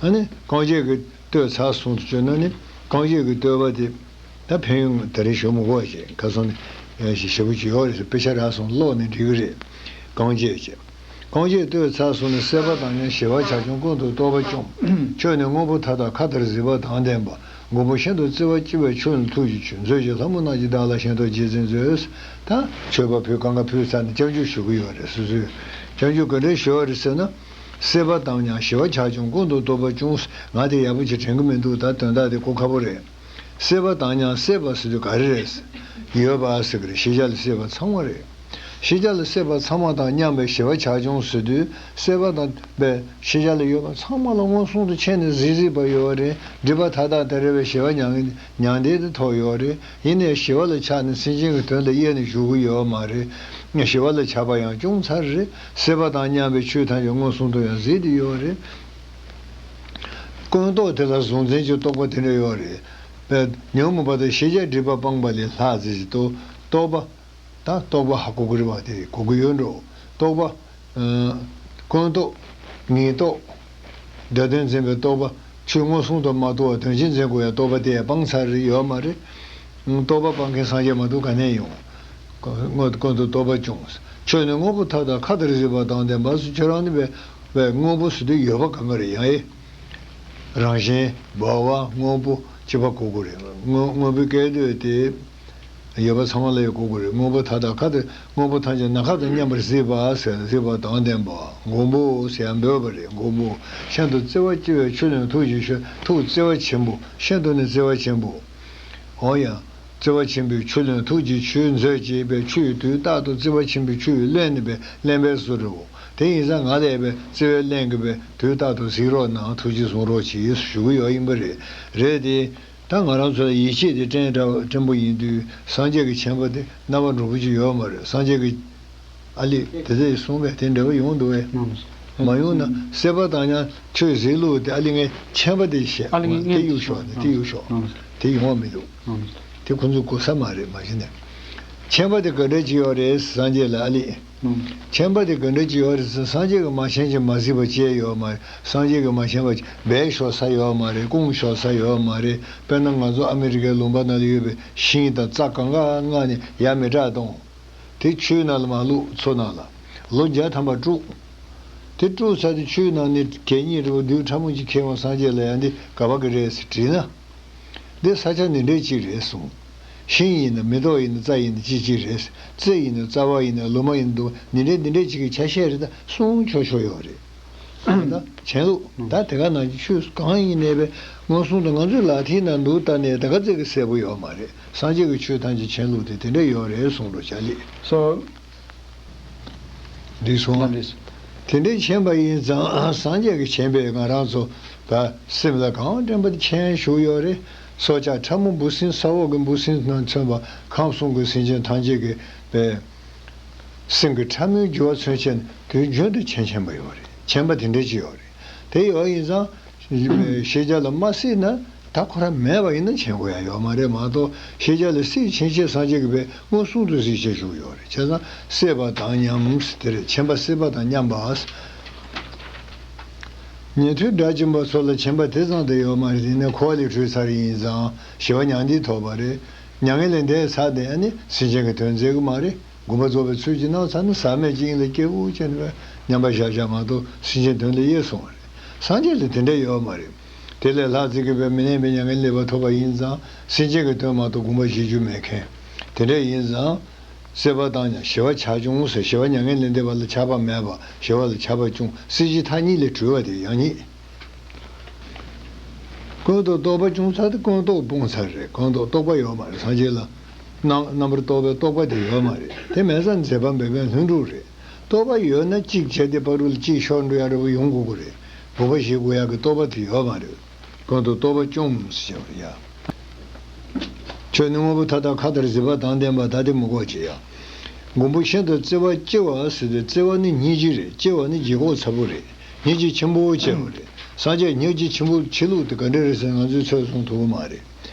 ཨ་ནི་རྐང་རྗེས་ཀྱི་བསྟོད་ཚར་སོང་དུ་བཅོས་ན་ནི་རྐང་རྗེས་ཀྱི་བསྟོད་པ་དེ། ད་ཕན་ཡོན་ད་རེས་ཞུ་མི་དགོས་པ་ཞིག་ཁ་སང་ནས་ཞེ་པོ་ཅིག་ཡོད་རེད་ཟེར། དཔེ་ཆ་རག་སོང་ཀློག་ནས་འགྲིག་གི་རེད། རྐང་རྗེས་ཀྱི། རྐང་རྗེས་བསྟོད་ཚར་སོང་ནས། སྲེད་པ་དང་མཉམ་ཞི་བ་ཆགས་བྱུང་། ཀུན་ཏུ་རྟོག་པ་བཅོམ། ཁྱོད་ནི་དངོས་པོ་མཐའ་དག་མཁའ་ལྟར་གཟིགས་པ་དང་ལྡན་པ། མགོན་པོ་ཤིན་ཏུ་བརྩེ་བ་ལྕི་བའི་ཆུ་ལ་ཐུགས་རྗེ་ཆུ། མཛོད་ཀྱི་ལྷ་མོ་རྣམས་ཀྱིས་བདག་ལ་ཞེན་དུ་རྗེས་འཛིན་མཛོད། ད་མཆོད་པ་ཕུལ་གང་ག་ཕུལ་ཚར་ནས་སྐྱབས་འཇུག་ཞུ་གི་ཡོད་རེད་སོ་སོས། སྐྱབས་འཇུག་ག་འདྲ་ཞུ་བ་རེད་ཟེར་ན། སྲེད་པ་དང་མཉམ་ཞི་བ་ཆགས་བྱུང་། ཀུན་ཏུ་རྟོག་པ་བཅོམ། ང་དེ་ཡག་པོ་ཅིག་དྲན་གི་མི་འདུག་ད་དོན་དག་དེ་གོ་ཁག་པོ་རེད། སྲེད་པ་དང་མཉམ་སྲེད་པ་ཟེར་དུས་ག་རེ་རེད། ཡོད་པ་ཟེར་གི་རེད། ཤེས་བྱ་ལ་སྲེད་པ་ཚང་མ་རེད། ཤེས་བྱ་ལ་སྲེད་པ་ཚང་མ་དང་མཉམ་པའི་ཞི་བ་ཆགས་བྱུང་ཟེར་དུས་སྲེད་པ་དང་པའི་ཤེས་བྱ་ལ་ཡོད་པ་ཚང་མ་ལ་མངོན་སུམ་དུ་མཁྱེན་ནས་གཟིགས་གཟིགས་པ་ཡོད་རེད། སྒྲིབ་པ་མཐའ་དག་དང་བྲལ་བའི་ཞི་བ་མྱང་། མྱང་འདས་དེ་ཐོབ་ཡོད་རེད། ཡིན་ནའི་ཞི་བ་ལ་ཆགས་ནས་སེམས་ཅན་གྱི་དོན་དུ་གཡེལ་ནས་བཞུགས་ཀྱི་ཡོད་མ་རེད། ཞི་བ་ལ་ཆགས་པ་ཡང་བཅོམ་ཚར་རེད། སྲེད་པ་དང་མཉམ་པའི་ཆོས་ཐམས་ཅད་མངོན་སུམ་དུ་ཡང་གཟིགས་ཏེ་ཡོད་རེད། ཀུན་རྟོག་དེ་ལ་གཟུང་འཛིན་གྱི་རྟོག་པ་དེ་འདྲ་ཡོད་རེད། པས་ཉོན་མོངས་པ་དང་ཤེས་བྱའི་སྒྲིབ་པ་སྤངས་པ་ལས་ལྷག་ཅེས་ཀྱི་རྟོག་རྟོག་པ། ད་རྟོག་པ་ཧ་གོ་གི་རེད་པ། དེ་གོ་གི་ཡོད་འགྲོ། རྟོག་པ། ཨ། ཀུན་རྟོག་ངེས་རྟོག་སྒྲ་དོན་འཛིན་པའི་རྟོག་པ། ཆོས་མངོན་སུམ་དུ་མ་རྟོགས་པར་དོན་གཅིག་འཛིན་དགོས་ཡ་རྟོག་པ་དེ་ཡང་སྤངས་ཚར་རེད་ཡོད་མ་རེད། རྟོག་པ་སྤང་མཁན་སངས་རྒྱས་མ་གཏོགས་ག་ནས་ཡོང་། ཀུན་ཀུན་ཏུ་རྟོག་པ་བཅོམ། ཁྱོད་ནི་དངོས་པོ་མཐའ་དག་མཁའ་ལྟར་གཟིགས་པ་དང་ལྡན་པ་ཟེར། ཁྱོད་རང་ནི་བས་བས་དངོས་པོ་ཟེར་དུས་ཡོད་པ་གང་ག་རེད་ཡང་ཨེ། རང་བཞིན་འབར་བ་དངོས་པོ་གཅིག་པ་གོ་དགོས་རེད། དངོས་དངོས་པོའི་སྐད་དོད་དེ། ཡོད་པ་ཚང་མ་ལ་ཡང་གོ་དགོས་རེད། དངོས་པོ་མཐའ་དག་མཁའ་ལྟར། དངོས་པོ་ཐམས་ཅད་ནམ་མཁའ་དང་མཉམ་པར་གཟིགས་པ་ཟེར། གཟིགས་པ་དང་ལྡན་པ། མགོན་པོ་ཟེར་ཡང་འབོད་པ་རེད། མགོན་པོ་ཤིན་ཏུ་བརྩེ་བ་ལྕི་བའི་ཆུ་ལྷུན་ཐུགས་ཀྱི་ཆུ། ཐུགས་བརྩེ་བ་ཆེན་པོ་ཤིན་ཏུ་ནི་བརྩེ་བ་ཆེན་པོ། འོ་ཡ། བརྩེ་བ་ཆེན་པོའི་ཆུ་ལྷུན་ཐུགས་ཀྱི་ཆུའི་མཛོད་ཅེས་པའི་ཆུ་ཡི་དུས་རྟག་ཏུ་བརྩེ་བ་ཆེན་པོའི་ཆུ་ཡི་རླན་ནི་པའི་རླན་པའི་བཟོ་འདྲ་བོ། དེ་ཡིན་ཙང་ང་ལ་ཡོད་པའི་བརྩེ་བའི་རླན་གྱིས་པའི་དུས་རྟག་ཏུ་གཟིགས་རོགས་གནང་། ཐུགས་རྗེས་བཟུང་རོགས་གྱིས་ཞུ་གི་ཡོད་ཡིན་པ་རེད། རེད་དེ། ད་ང་རང་ཚོ་ལ་ཡིད་ཆེས་དེ་བསྟན་དྲགས་བསྟན་པོ་ཡིན་དུས་སངས་རྒྱས་ཀྱི་མཁྱེན་པ་དེ་རྣམ་པ་འདྲ་པོ་ཅིག་ཡོད་མ་རེད། སངས་རྒྱས་ཀྱི་ཨ་ལི་དེ་ཚོས་གསུངས་པས་དེ་འདྲ་པོ་ཡོང་འདུག་བས། མ་ཡོང་ན་སྲེད་པ་དང་མཉམ་ཆོས་གཟིགས་ལུགས་དེ་ཨ་ལི་ངས་མཁྱེན་པ་དེ་བཤད། ཨ་ལི་ངས་དེ་གཡུག་ཤོག་ནས་དེ་གཡུག་ཤོག། དེ་ཡོང་བ་མི་འདུག། དེ་ཁོ་ཚོའི་གོ་ས་མ་རེད། མ་གཞི་ནས་མཁྱེན་པ་དེ་ག་འདྲ་ཅིག་ཡོད་རེད། སངས་རྒྱས་ལ་ཨ་ལི། མཁྱེན་པ་དེ་ག་འདྲ་ཅིག་ཡོད་རེད་ཟེར། སངས་རྒྱས་ཀྱིས་མ་མཁྱེན་ཅིང་མ་གཟིགས་པ་ཅིག་ཡོད་མ་རེད། སངས་རྒྱས་ཀྱིས་མ་མཁྱེན་པ་ཅིག་སྦས་ཤོར་ས་ཡོད་མ་རེད། སྐུངས་ཤོར་ས་ཡོད་མ་རེད། དཔེར་ན་ང་ཚོ་ཨ་མི་རི་ཀའི་ལུང་པ་ནང་ལ་ཡོད་པའི་ཤིང་དང་རྩྭ་གང་ག་མངགས་ནས་ཡར་མེ་སྲེག་གཏོང་། དེ་ཆུའི་ནང་ལ་མར་བླུགས། མཚོ་ནང་ལ་ལོ་བརྒྱ་ཐམ་པ་དཀྲུགས། དེ་དཀྲུགས་ཚར་དུས་ཆུའི་ནང་ནས་གད་སྙིགས་འདྲ་བོ་རྡུལ་ཕྲ་མོ་ཅིག་ཁེལ་འོང་། སངས་རྒྱས་ལ་ཡང་འདི་ག་པ་གི་རེད་ཟེར་དྲིས་ན། འདི་ས་ཆ་འདི་འདྲའི་ཅིག་རེད་གསུངས། ཤིང་ཡིན་ན་མེ་ཏོག་ཡིན་ན་རྩྭ་ཡིན་ན་ཅི་ཅི་རེད། རྩི་ཡིན་ན་རྩ་བ་ཡིན་ན་ལོ་མ་ཡིན་ན་འདུག་འདི་འདྲས་འདི་འདྲས་ཅིག་གི་ཆ་ཤས་རེད། ད་གསུང་ཆོག་ཆོག་ཡོད་རེད། ད་མཆན་ལུགས་ད་དེ་ག་ནང་གི་ཆོས་གང་ཡིན་ནའི་བས་མངོན་སུམ་དུ་ང་ཚོའི་ལག་མཐིལ་ན་འདུག་ལྟ་ནས་ད་ག་ཙིག་གི་གསལ་པོ་ཡོད་མ་རེད། སངས་རྒྱས་ཀྱི་ཆོས་ཐམས་ཅད་མཆན་ལུགས་དེ་དེ་འདྲས་ཡོད་རེད་གསུང་རོགས་བྱ་ལེ། སོ། འདི་སོང་ང་། དེ་འདྲའི་མཁྱེན་པ་ཡིན་ཙང་སངས་རྒྱས་ཀྱི་མཁྱེན་པས་ང་རང་ཚོ་ད་སེམས་ལ་གང་དྲན་པ་དེ་མཁྱེན་བཞུགས་ཡོད་རེད། སྲོག་ཆགས་ཕྲ་མོ་འབུ་སྲིན་ས་འོག་གི་འབུ་སྲིན་དང་མཚོན་པ་ཁམས་གསུམ་གྱི་སེམས་ཅན་ཐམས་ཅད་ཀྱི་པའི་སེམས་ཀྱི་ཕྲ་མོའི་རྒྱུ་བ་མཚོན་བྱེད་དུས་རྒྱུན་དུ་མཁྱེན་མཁྱེན་པ་ཡོད་རེད། མཁྱེན་པ་དེ་འདྲ་ཅིག་ཡོད་རེད། དེ་ཡོད་ཡིན་ཙང་ཤེས་བྱ་ལ་མ་སྲིད་ན་ད་ཁོ་རང་མེད་པ་ཡིན་ན་མཁྱེན་དགོས་ཡ་ཡོད་མ་རེད་མ་གཏོགས། ཤེས་བྱ་ལ་སྲིད་ཕྱིན་ཆད་སངས་རྒྱས་ཀྱི་བས་མངོན་སུམ་དུ་གཟིགས་བྱས་བཞུགས་ཡོད་རེད། བྱས་ཙང་སྲེད་པ་དང་མཉམ་དེ་རེད། མཁྱེན་པ་སྲེད་པ་དང་མཉམ་པ། ཉན་ཐོས་དགྲ་བཅོམ་པ་ཚོ་ལ་མཁྱེན་པ་དེ་ཙམ་དུ་ཡོད་མ་རེད། དེ་ནས་འཁོར་བ་ལས་གྲོལ་ཚར་ཡིན་ཙང་ཞི་བ་མྱང་འདས་ཐོབ་པ་རེད། མྱ་ངན་ལས་འདས་ཚར་དེ་ཨ་ནི་སེམས་ཅན་གྱི་དོན་མཛད་གི་མ་རེད། དགོངས་པ་རྫོགས་པའི་ཚུལ་གྱིས་གནང་ཚར་ན་ཟག་མེད་ཀྱི་དབྱིངས་ལ་སྐྱེ་བོ་ཅན་པའི་མཉམ་པར་བཞག་བཞག་མ་གཏོགས་སེམས་ཅན་དོན་ལ་དབྱེ་སོང་བ་རེད། སངས་རྒྱས་ལ་དེ་འདྲ་ཡོད་མ་རེད། དེ་ལས་ལྷག་ཙིག་གི་བས་མི་གནས་པའི་མྱ་ངན་ལས་འདས་པ་ཐོབ་པ་ཡིན་ཙང་སེམས་ཅན་གྱི་དོན་མ་གཏོགས་དགོངས་པ་བཞེས་རྒྱུ་མེད་མཁན། དེ་འདྲ་ཡིན་ཙང་། སྲེད་པ་དང་ཉམ་ཞི་བ་ཆགས་བྱུང་ཟེར། ཞི་བ་མྱ་ངན་ལས་འདས་པ་ལ་ཆགས་པ་མེད་པ་ཞི་བ་ལ་ཆགས་པ་བྱུང་། སྲིད་ཞི་མཐའ་གཉིས་ལས་གྲོལ་བ་དེ་ཡང་ཉིད། ཀུན་ཏུ་རྟོག་པ་བྱུང་ཚར་ཏེ་ཀུན་རྟོག་སྤོང་ཚར་རེད། ཀུན་རྟོག་རྟོག་པ་ཡོད་མ་རེད། སངས་རྒྱས་ལ་རྣམ་རྣམ་པར་རྟོག་པའི་རྟོག་པ་དེ་ཡོད་མ་རེད། དེ་མེད་ཙང་མཛད་པ་འབད་མཁན་ལྷུན་གྲུབ་རེད། རྟོག་པ་ཡོད་ན་གཅིག་བྱས་ཏེ་ཕ་རུ་ལ་གཅིག་ཤོར་འགྲོ་ཡ་འདྲ་པོ་ཡོང་དགོས་ཀྱི་རེད། བུ་ཕ་ཞིག་དགོས་ཡ་གི་རྟོག་པ་དེ་ཡོད་མ་རེད། ཀུན་ཏུ་རྟོག་པ་བཅོམ་ཟེར་བ་ཡ། ཆོས་ནི་དངོས་པོ་མཐའ་དག་མཁའ་ལྟར་གཟིགས་པ་དང་ལྡན་པ་ད་དེ་མི་དགོས་ཀྱི་ཡ། མགོན་པོ་ཤིན་ཏུ་བརྩེ་བ་སྐྱེ་བ་ཟེར་ཏེ་བརྩེ་བ་ནི་སྙིང་རྗེ་རེད། སྐྱེ་བ་ནི་ལྗིད་ཁོག་ཚ་པོ་རེད། སྙིང་རྗེ་ཆེན་པོ་བྱས་པ་རེད། སངས་རྒྱས་སྙིང་རྗེ་ཆེན་པོ་ཆེ་ལུགས་དེ་ག་འདྲ་རེད་ཟེར་ང་ཚོས་ཚོད་བཟུང་ཐུབ་ཀྱི་མ་རེད།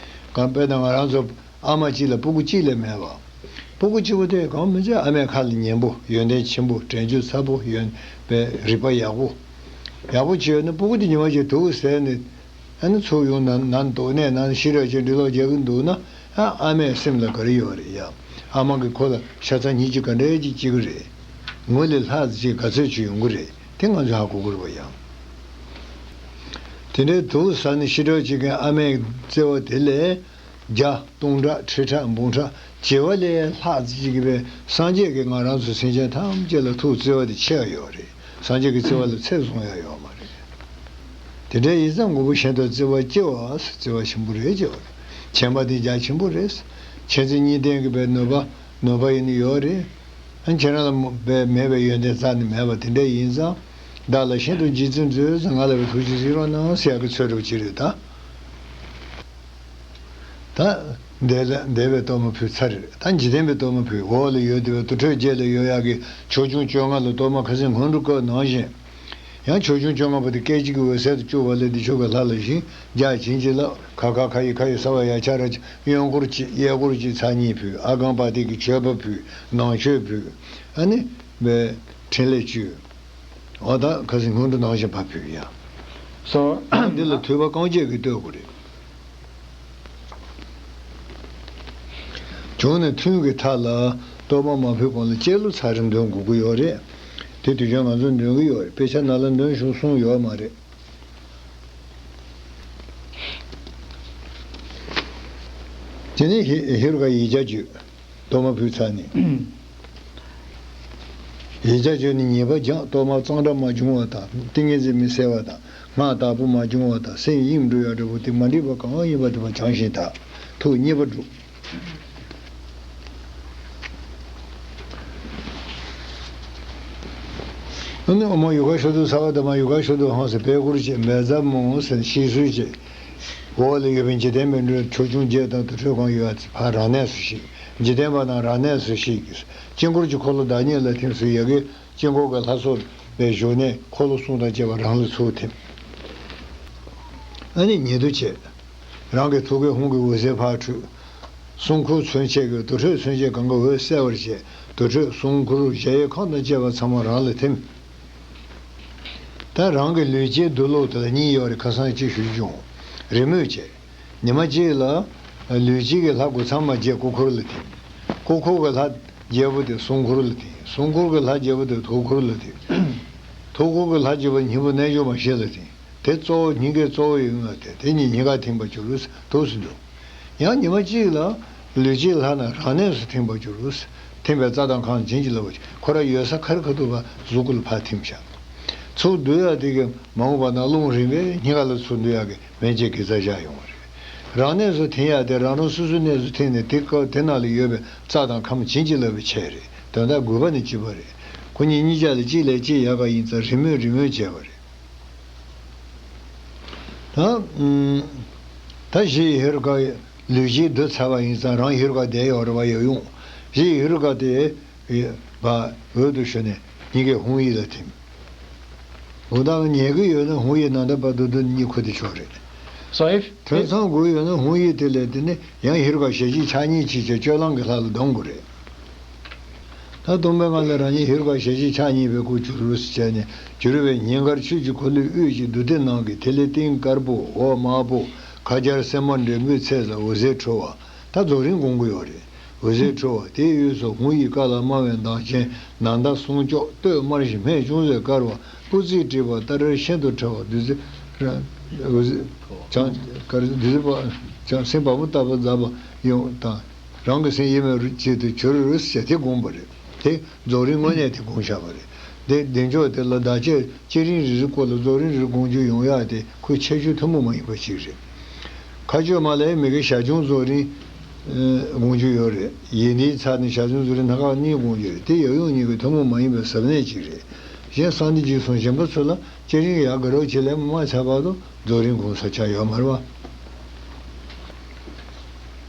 གང་དཔེར་ན་ང་རང་ཚོ་ཨ་མ་གཅིག་ལ་སྤུ་གུ་གཅིག་ལས་མེད་པ། སྤུ་གུ་གཅིག་པོ་དེ་གང་མི་ཚེ་ཨ་མའི་ཁ་ལ་ཉན་པོ་ཡོན་ཏན་ཆེན་པོ་དྲན་རྒྱུ་ཚ་པོ་ཡོན་པའི་རིག་པ་ཡག་པོ། ཡག་པོ་བྱས་ཡོད་ན་སྤུ་གུ་དེ་ཉི་མ་གཅིག་དུག་ཟས་ནས་ཨ་ནི་ཚུར་ཡོང་ན་ན་དོགས་ནས་ན་ཤི་ར་ཅིག་འབྲི་ལོག་རྒྱག་གི་འདུག་ན་ཨ་ཨ་མའི་སེམས་ལ་ག་རེ་ཡོད་རེད་ཡ། ཨ་མ་གིས་ཁོ་ལ་ཤ་ཚ་སྙིང་རྗེ་ག་འདྲས་ཅིག་སྐྱེ་གི་རེད། ངོ་ལས་ལྷག་ཅིག་ག་ཚོད་ཅིག་ཡོང་གི་རེད། དེ་ང་ཚོས་ཧ་གོ་དགོས་རེད་པ་ཡ། དེ་འདྲའི་དུག་ཟ་ནས་ཤི་གྲབས་བྱེད་མཁན་ཨ་མའི་བརྩེ་བ་དེ་ལས་བརྒྱ་སྟོང་ཕྲག་ཁྲི་ཕྲག་འབུམ་ཕྲག་བྱེ་བ་ལས་ལྷག་ཅིག་གི་བས་སངས་རྒྱས་ཀྱིས་ང་རང་ཚོ་སེམས་ཅན་ཐམས་ཅད་ལ་ཐུགས་བརྩེ་བ་དེ་ཆེ་བ་ཡོད་རེད། སངས་རྒྱས་ཀྱི་བརྩེ་བ་ལ་ཚད་བཟུང་ཡ་ཡོད་མ་རེད། དེ་འདྲ་ཡིན་ཙང་མགོན་པོ་ཤིན་ཏུ་བརྩེ་བ་སྐྱེ་བ་བརྩེ་བ་ཆེན་པོ་རེད་ཅེས་པ་རེད། མཁྱེན་པ་དེ་རྒྱ་ཆེན་པོ་རེད། མཁྱེན་བརྩེ་གཉིས་ལྡན་གྱི་བས་ནུས་པ་ནུས་པ་ཡིན་ནི་ཡོད་རེད། ཨ་ཁྱེད་རང་ལ་མ་བས་མེད་པའི་ཡོན་ཏན་རྩ་ནས་མེད་པ་དེ་འདྲ་ཡིན་ཙང་། བདག་ལ་ཤིན་ཏུ་རྗེ་བཙུན་མཛོད་ཟེར་ང་ལ་བས་ཐུགས་རྗེ་གཟིགས་རོགས་གནང་ཟེར་ཡག་གི་ཚོད་འདྲ་པོ་ཅིག་རེད་ད། ད་འདས་ལ་འདས་པའི་གཏོར་མ་ཕུལ་ཚར་རེད། ད་འཇིག་རྟེན་པའི་གཏོར་མ་ཕུལ། འོག་ལ་ཡོད་བསྡད་པའི་དུར་ཁྲོད་བརྒྱད་ལ་ཡོད་ཡག་གི་ཆོས་སྐྱོང་བཅོ་ལྔ་ལ་གཏོར་མ་ཁ་སང་སྔོན་འགྲོ་བཀའ་ནང་བཞིན། ཡང་ཆོས་སྐྱོང་བཅོ་ལྔ་པོ་དེ་སྐད་ཅིག་གིས་འོད་གསལ་དུ་བཅུག་པ་ལས་དེ་ཆོ་ག་ལྷ་ལ་བཞེངས། བརྒྱ་བྱིན་གྱིས་བརླབས། ཁ་ཁ་ཁ་ཡི་ཁ་ཡི་ས་བ་ཡ་ཆ་ར་གཡོན་སྐོར་གཅིག་གཡས་སྐོར་གཅིག་ཚར་གཉིས་ཕུལ། ཨ་གང་པ་ཏི་གི་མཆོད་པ་ཕུལ། ནང་མཆོད་ཕུལ། ཨ་ནི་བའི་ཕྲིན་ལས་བཅོལ། འོ་ད་ཁ་སང་སྔོན་འགྲོ་ནང་བཞིན་ཕར་ཕུལ་ཡ། སོ། འདི་ལ་ཐོས་པ་རྐང་རྗེས་ཀྱིས་བསྟོད་དགོས་རེད། བྱུང་ནས་ཐུན་གྱི་མཐའ་ལ་གཏོར་མ་མ་ཕུལ་གོང་ལ་སྤྱི་བླུགས་ཚར་རེ་འདོན་དགོས་ཀྱི་ཡོད་རེད། དེ་དུས་ཀྱང་ང་ཚོ་འདོན་གྱི་ཡོད་རེད། དཔེ་ཆ་ནང་ལ་འདོན་ཤོག་གསུངས་ཡོད་མ་རེད། དེ་ནས་ཧེ་ཧེ་རུ་ཀ་ཡིག་བརྒྱ་བརྗོད། གཏོར་མ་ཕུལ་ཚར་ནས། ཡིག་བརྒྱ་བརྗོད་ནས་ཉེས་པ་སྦྱངས། གཏོར་མ་གཙང་སྦྲ་མ་བྱུང་བ་དང་། ཏིང་ངེ་འཛིན་མི་གསལ་བ་དང་། སྔགས་བདག་པོ་མ་བྱུང་བ་དང་། སེམས་གཡེང་འགྲོ་ཡ་འདྲ་པོ་དེ་མ་འགྲིག་པ་གང་ཡིན་པ་དེ་བ་བྱང་ཞིང་དག། ཐུགས་མཉེས་པ་སྒྲུབ། ཨ་ནི་ཨོཾ་ཡུ་ག་ཤུདྡྷ་སརྦ་དྷརྨཱ་ཡུ་ག་ཤུདྡྷོ་ཧཾ་ཟེར་པད་སྐོར་བྱས། མེ་བཙའ་མོ་ཟེར་ཤིས་གསོལ་བྱས། འོག་ལ་ཡོད་པའི་འཇིག་རྟེན་པའི་འགྲོ་ཆོས་སྐྱོང་བརྒྱད་དང་དུར་ཁྲོད་གང་ཡོད་ཕར་རང་གནས་སུ་གཤེགས། འཇིག་རྟེན་པ་རྣམས་རང་གནས་སུ་གཤེགས་ཀྱིས། དཀྱིལ་འཁོར་གྱི་འཁོར་ལོ་བདག་ཉིད་ལ་ཐིམ་ཟེར་ཡ་གི་དཀྱིལ་འཁོར་གྱི་ལྷ་ཚོགས་པའི་བཞུགས་གནས་འཁོར་ལོ་གསུམ་དང་བཅས་པ་རང་ལ་ཚུར་ཐིམ། ཨ་ནི་ཉེ་དུ་བྱས། རང་གི་ཐུགས་ཀའི་ཧཱུྃ་གི་འོད་ཟེར་ཕར་འཕྲོས། སྲུང་འཁོར་མཚོན་བྱེད་ཀྱི་དུར་ཁྲོད་མཚོན་བྱེད་གང་གི་འོད་གསལ་བར་བྱས། དུར་ཁྲོད་སྲུང་འཁོར་གཞལ་ཡས་ཁང་དང་བཅས་པ་ཚང་མ་རང་ལ་ཐིམ། ད་རང་གི་ལུས་སྐྱེས་སྡུག་ལོག་དེ་ལ་གཉིས་ཡོད་རེད། ཁ་སང་ཅིག་ཞུས་བྱུང་། རེས་མོས་བྱས། ཉི་མ་གཅིག་ལ་ལུས་སྐྱེས་ཀྱི་ལྷ་དགུ་ཚང་མ་བརྒྱད་སྐུ་འཁོར་ལ་ཐིམ། སྐུ་འཁོར་གྱི་ལྷ་བརྒྱད་པོ་དེ་སྲུང་འཁོར་ལ་ཐིམ། སྲུང་འཁོར་གྱི་ལྷ་བརྒྱད་པོ་དེ་ཐུགས་འཁོར་ལ་ཐིམ། ཐུགས་འཁོར་གྱི་ལྷ་བརྒྱད་པོ་སྙིང་པོ་རྣལ་འབྱོར་མ་བཞི་ལ་ཐིམ། དེ་གཙོ་བོ་སྙིང་གའི་གཙོ་བོ་ཡིན་ངེས་ཏེ། དེ་གཉིས་སྙིང་ག་ཐིམ་པར་གྱུར། ཐུགས་སུ་འདུག། ཡང་ཉི་མ་གཅིག་ལ་ ལུས་ཀྱི་ལྷ་རྣམས་རང་གནས་སུ་ཐིམ་པར་འགྱུར། ཐིམ་པས་རྩ་དང་ཁམས་བྱིན་གྱིས་བརླབ་པར་བྱེད། ཁོ་ར་ཡོད་ས་ཁ་རི་ཁ་ཐུག་པ་གཟུགས་སྐུ་ལ་ཕར་ཐིམ་བཞག་ཚུར་བསྡུ་ཡག་དེ་གི་མ་འོངས་པ་ན་རླུང་རིམ་པས་སྙིང་ག་ལ་ཚུར་བསྡུ་ཡག་གི་སྨན་དཔྱད་ཀྱི་རྩལ་བཞག་ཡོང་བ་རེད། རང་གནས་སུ་ཐིམ་ཡག་དེ་རང་རང་སོ་སོའི་གནས་སུ་ཐིམ་ནས་དེ་སྐབས་དེ་ནང་ལ་ཡོད་པའི་རྩ་དང་ཁམས་བྱིན་གྱིས་བརླབས་པའི་ཆེད་རེད། དོན་དག་དགོས་པ་ནི་གཅིག་པ་རེད། ཁོ་གཉིས་གཉིས་ཆ་ལ་གཅིག་ལས་གཅིག་ཡག་ག་ཡིན་ཙང་རེས་མོས་རེས་མོས་བྱས་པ་རེད། ད་ཨུམ། ད་གཞི་ཡི་ཧེ་རུ་ཀ་ལུས་ཀྱི་བསྡུ་ཚར་བ་ཡིན་ཙང་རང་ཧེ་རུ་ཀ་བསྡད་ཡོད་རེད་བ། ཡོད་ཡོང་། གཞི་ཡི་ཧེ་རུ་ཀ་དེ་བ་འོད་དུ་ཞུ་ནས་སྙིང་གའི་ཧཱུྃ་ཡིག་ལ་ཐིམ། འོ་ད་ཉལ་གི་ཡོད་ན་ཧཱུྃ་ཡིག་ནང་ད་བར་དུ་དུ་གཉིད་ཁུག་བསྡད་ཆོག་རེད། So if དོན་ཚང་དགོས་ཡོད་ན་ཧཱུྃ་ཡིག་དེ་ལས་དེ་ནི་ཡང་ཧེ་རུ་ཀ་ཞལ་གཅིག་ཕྱག་གཉིས་གཅིག་བྱས་སྤྱོད་ལམ་གྱི་ལྷ་ལ་སྡོམ་དགོས་རེད། ད་སྟོང་པའི་ངང་ལས་རང་ཉིད་ཧེ་རུ་ཀ་ཞལ་གཅིག་ཕྱག་གཉིས་པའི་སྐུར་གྱུར་རོ་ཞེས་བྱས་ནས་གྱུར་པའི་སྙིང་གར་ཆོས་ཀྱི་འཁོར་ལོའི་དབུས་ཀྱི་རྡུལ་སྟེང་ནང་གི་ཐིག་ལེ་སྟེང་དཀར་པོ་འོག་དམར་པོ་ཁ་སྦྱར་སེན་མོ་འགྲེང་བུས་ཚེས་བཟང་འོད་ཟེར་འཕྲོ་བ། ད་རྫོགས་རིམ་སྒོམ་གྱི་ཡོད་རེད། འོད་ཟེར་འཕྲོ་བ་དེའི་དབུས་སུ་ཧཱུྃ་ཡིག་ཀ་ལ་དམར་བའི་མདངས་ཅན་ནམ་ཟླ་གསུང་སྐྱོགས་སྟོད་དམར་ཞིང་སྨད་ཅུང་ཟད་དཀར་བ་སྤུ་རྩེས་བྲིས་པ་ལྟར་ཤིན་ཏུ་ཕྲ་བ་བདུད་རྩི་བྱང་བདུད་རྩི་བྱང་སེམས་བ་མོ་ལྟ་བུ་འཛག་པ་ཡོང་དང་། རང་གི་སེམས་ཡེངས་མེད་རུ་ཅིག་ཏུ་གྱུར་ཟེར་དེ་དགོངས་པ་རེད། དེ་རྫོགས་རིམ་དངོས་གནས་དེ་དགོངས་བཞག་པ་རེད། དེ་བདེ་མཆོག་དེ་ལ་བདག་ཅག་བསྐྱེད་རིམ་རེ་རེའི་སྐོར་ལ་རྫོགས་རིམ་རེ་རེ་སྒོམ་རྒྱུ་ཡོང་ཡག་དེ་ཁོའི་ཁྱད་ཆོས་ཐུན་མོང་མ་ཡིན་པ་ཞིག་རེད། མཁའ་སྤྱོད་མ་ལས་མི་དགེ་ཞག་བྱུང་རྫོགས་རིམ་སྒོམ་རྒྱུ་ཡོད་རེད། ཡིན་དེའི་ཚར་ནས་ཞག་བྱུང་རྫོགས་རིམ་སྣ་ཁ་གཉིས་སྒོམ་རྒྱུ་རེད། དེ་ཡབ་ཡུམ་གཉིས་ཀྱི་ཐུན་མོང་མ་ཡིན་པའི་ཟབ་གནད་ཅིག་རེད། གཞན་གསང་འདུས་རྗེས་གསུངས་གཞན་པ་ཚོ་ལ་བསྐྱེད་རིམ་ཡག་གི་རོགས་བྱེད་ལས་མ་ཚར་བར་དུ་རྫོགས་རིམ་སྒོམ་ས་ཆ་ཡོད་མ་རེད་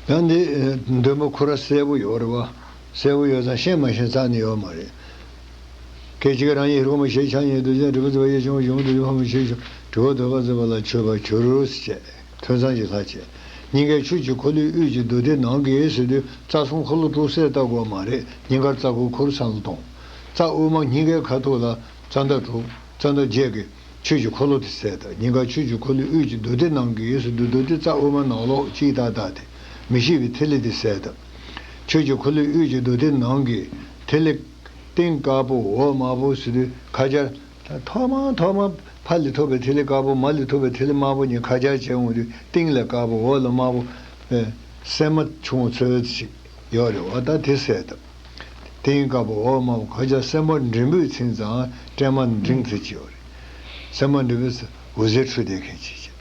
བ། ཡང་འདི་འདོན་པ་ཁོ་ར་གསལ་པོ་ཡོད་རེད་བ། གསལ་པོ་ཡོད་ཙང་ཤེས་མ་ཤེས་རྩ་ནས་ཡོད་མ་རེད། སྐད་ཅིག་རང་ཉིད་ཧེ་རུ་ཀ་མ་ཞེས་ཆ་ཉིད་དུ་ཅན་དྲི་བ་ཟེར་བ་ཡེ་ཆུང་བ་ཡུམ་དུ་ཡུམ་ཕ་མ་ཞེས་ཆུང་དྲི་བ་དོགས་པ་ཟེར་བ་ལ་མཆོད་པར་གྱུར་ཅེས་ཐོས་བསམ་གྱི་ལྷ་བཅས། སྙིང་གའི་ཆོས་ཀྱི་འཁོར་ལོའི་དབུས་ཀྱི་རྡུལ་སྟེང་ནང་གི་ཟེར་དུས་རྩ་གསུམ་འཁོར་ལོ་དྲུག་གསལ་བཏབ་དགོས་མ་རེད། སྙིང་གར་རྩ་དགུ་འཁོར་ས་ལ་གཏོང་། རྩ་དབུ་མ་སྙིང་གའི་ཁ་ཐུག་ལ་རྩ་མདའ་དྲུག་རྩ་མདའ་བརྒྱད་ཀྱི་ཆོས་ཀྱི་འཁོར་ལོ་དེ་གསལ་བཏབ། སྙིང་གར་ཆོས་ཀྱི་འཁོར་ལོའི་དབུས་ཀྱི་རྡུལ་སྟེང་ནང་གི་ཟེར་དུས་རྡུལ་སྟེང་རྩ་དབུ་མ་ནང་ལོགས་གཅིག་ཏག་ཏག་དེ་མི་ཤིགས་པའི་ཐིག་ལེ་དེ་གསལ་བཏབ། ཆོས་ཀྱི་འཁོར་ལོའི་དབུས་ཀྱི་རྡུལ་སྟེང་ནང་གི་ཐིག་ལེ་སྟེང་དཀར་པོ་འོག་དམར་པོ་ཟེར་དུས་ཁ་སྦྱར། ཐོག་མ་ཐོག་མ་ཕ་ལས་ཐོབ་པའི་ཐིག་ལེ་དཀར་པོ་མ་ལས་ཐོབ་པའི་ཐིག་ལེ་དམར་པོ་གཉིས་ཁ་སྦྱར་བྱས་འོང་དུས་སྟེང་ལ་དཀར་པོ་འོག་ལ་དམར་པོ། ཨེ། སྲན་མ་ཆུང་ཚོད་ཅིག་ཡོད་རེད་བ། ད་དེ་གསལ་བཏབ། སྟེང་དཀར་པོ་འོག་དམར་པོ་ཁ་སྦྱར་སྲན་མ་འགྲེང་བུས་ཚིག་ཙམ་སྲན་མ་འགྲེང་ཚིག་ཅིག་ཡོད་རེད། སྲན་མ་འགྲེང་བུས་འོད་ཟེར་འཕྲོས་བསྡད་མཁན་ཅིག་བྱས།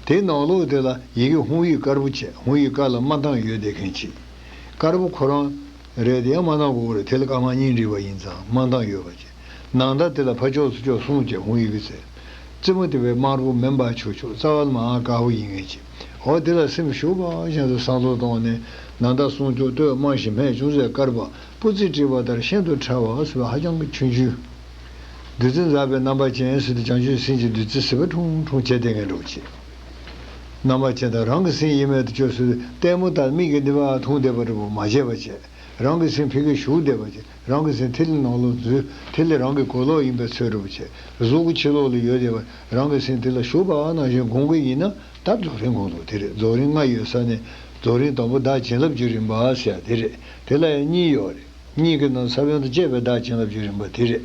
དེའི་ནང་ལོགས་དེ་ལ་ཡི་གེ་ཧཱུྃ་ཡིག་དཀར་པོ་བྱས། ཧཱུྃ་ཡིག་དཀར་ལ་དམར་མདངས་ཡོད་བསྡད་མཁན་ཅིག་དཀར་པོ་ཁོ་རང་རེད་དེ་ཡང་དམར་མདངས་དགོས་རེད། དེ་ལ་དཀར་དམར་གཉིས་འདྲེས་པ་ཡིན་ཙང་དམར་མདངས་ཡོད་པ་བྱས། ནམ་ཟླ་དེ་ལ་ཕར་ཕྱོགས་ཚུར་ཕྱོགས་གསུམ་བྱས་ཧཱུྃ་ཡིག་གི་ཚེ། རྩེ་མོ་དེ་བས་དམར་པོ་མིན་པ་ཆོག་ཆོག་རྩ་བ་ལ་མར་དཀར་པོ་ཡིན་མཁན་ཅིག་འོ་དེ་ལ་སེམས་ཞུགས་པ་བཞིན་དུ་བསམ་བློ་བཏང་ནས་ནམ་ཟླ་གསུང་སྐྱོགས་སྟོད་དམར་ཞིང་སྨད་ཅུང་ཟད་དཀར་བ་སྤུ་རྩེས་བྲིས་པ་ལྟར་ཤིན་ཏུ་ཕྲ་བ་ཟེར་བ་ཧ་ཅང་གི་ཆུང་ཆུང་། བདུད་རྩི་འཛག་པའི་རྣམ་པ་ཅན་ཟེར་དུས་བྱང་ཆུབ་སེམས་ཀྱི་བདུད་རྩི་ཟིལ་པ་ཁྲུང་ཁྲུང་བྱས་བསྡད་མཁན་འདྲ་བོ་ཅིག་རྣམ་པ་ཅན་དང་རང་གི་སེམས་ཡེངས་མེད་དུ་བཅོས་ཟེར་དུས་ལྟད་མོ་ལྟར་མིག་གིས་འདི་པར་མཐོང་བསྡད་པ་འདྲ་བོ་མ་བྱས་པ་བྱས། རང་གི་སེམས་ཕ་གིར་ཞུགས་བསྡད་པ་བྱས། རང་གི་སེམས་ཐིག་ལེ་ནང་ལོགས་འཛུལ། ཐིག་ལེ་རང་གི་གོ་ལོག་ཡིན་པའི་ཚོད་འདྲ་བོ་བྱས། གཟུགས་ཀྱི་ཕྱི་ལོགས་ལ་ཡོད་བསྡད་པ་རང་གི་སེམས་དེ་ལ་ཞུགས་པ་ནང་བཞིན་སྒོམ་གྱི་ཡིན་ན་ད་རྫོགས་རིམ་སྒོམ་ཐུབ་དེ་རེད། རྫོགས་རིམ་ལྔ་ཡོད་ས་ནས་རྫོགས་རིམ་དང་པོ་བདག་བྱིན་རླབས་ཀྱི་རིམ་པ་ཟེར་ཡ་དེ་རེད། དེ་ལ་ཡང་གཉིས་ཡོད་རེད། གཉིས་ཀྱི་ནང་ས་བོན་དང་བཅས་པའི་བདག་བྱིན་རླབས་ཀྱི་རིམ་པ་དེ་རེད།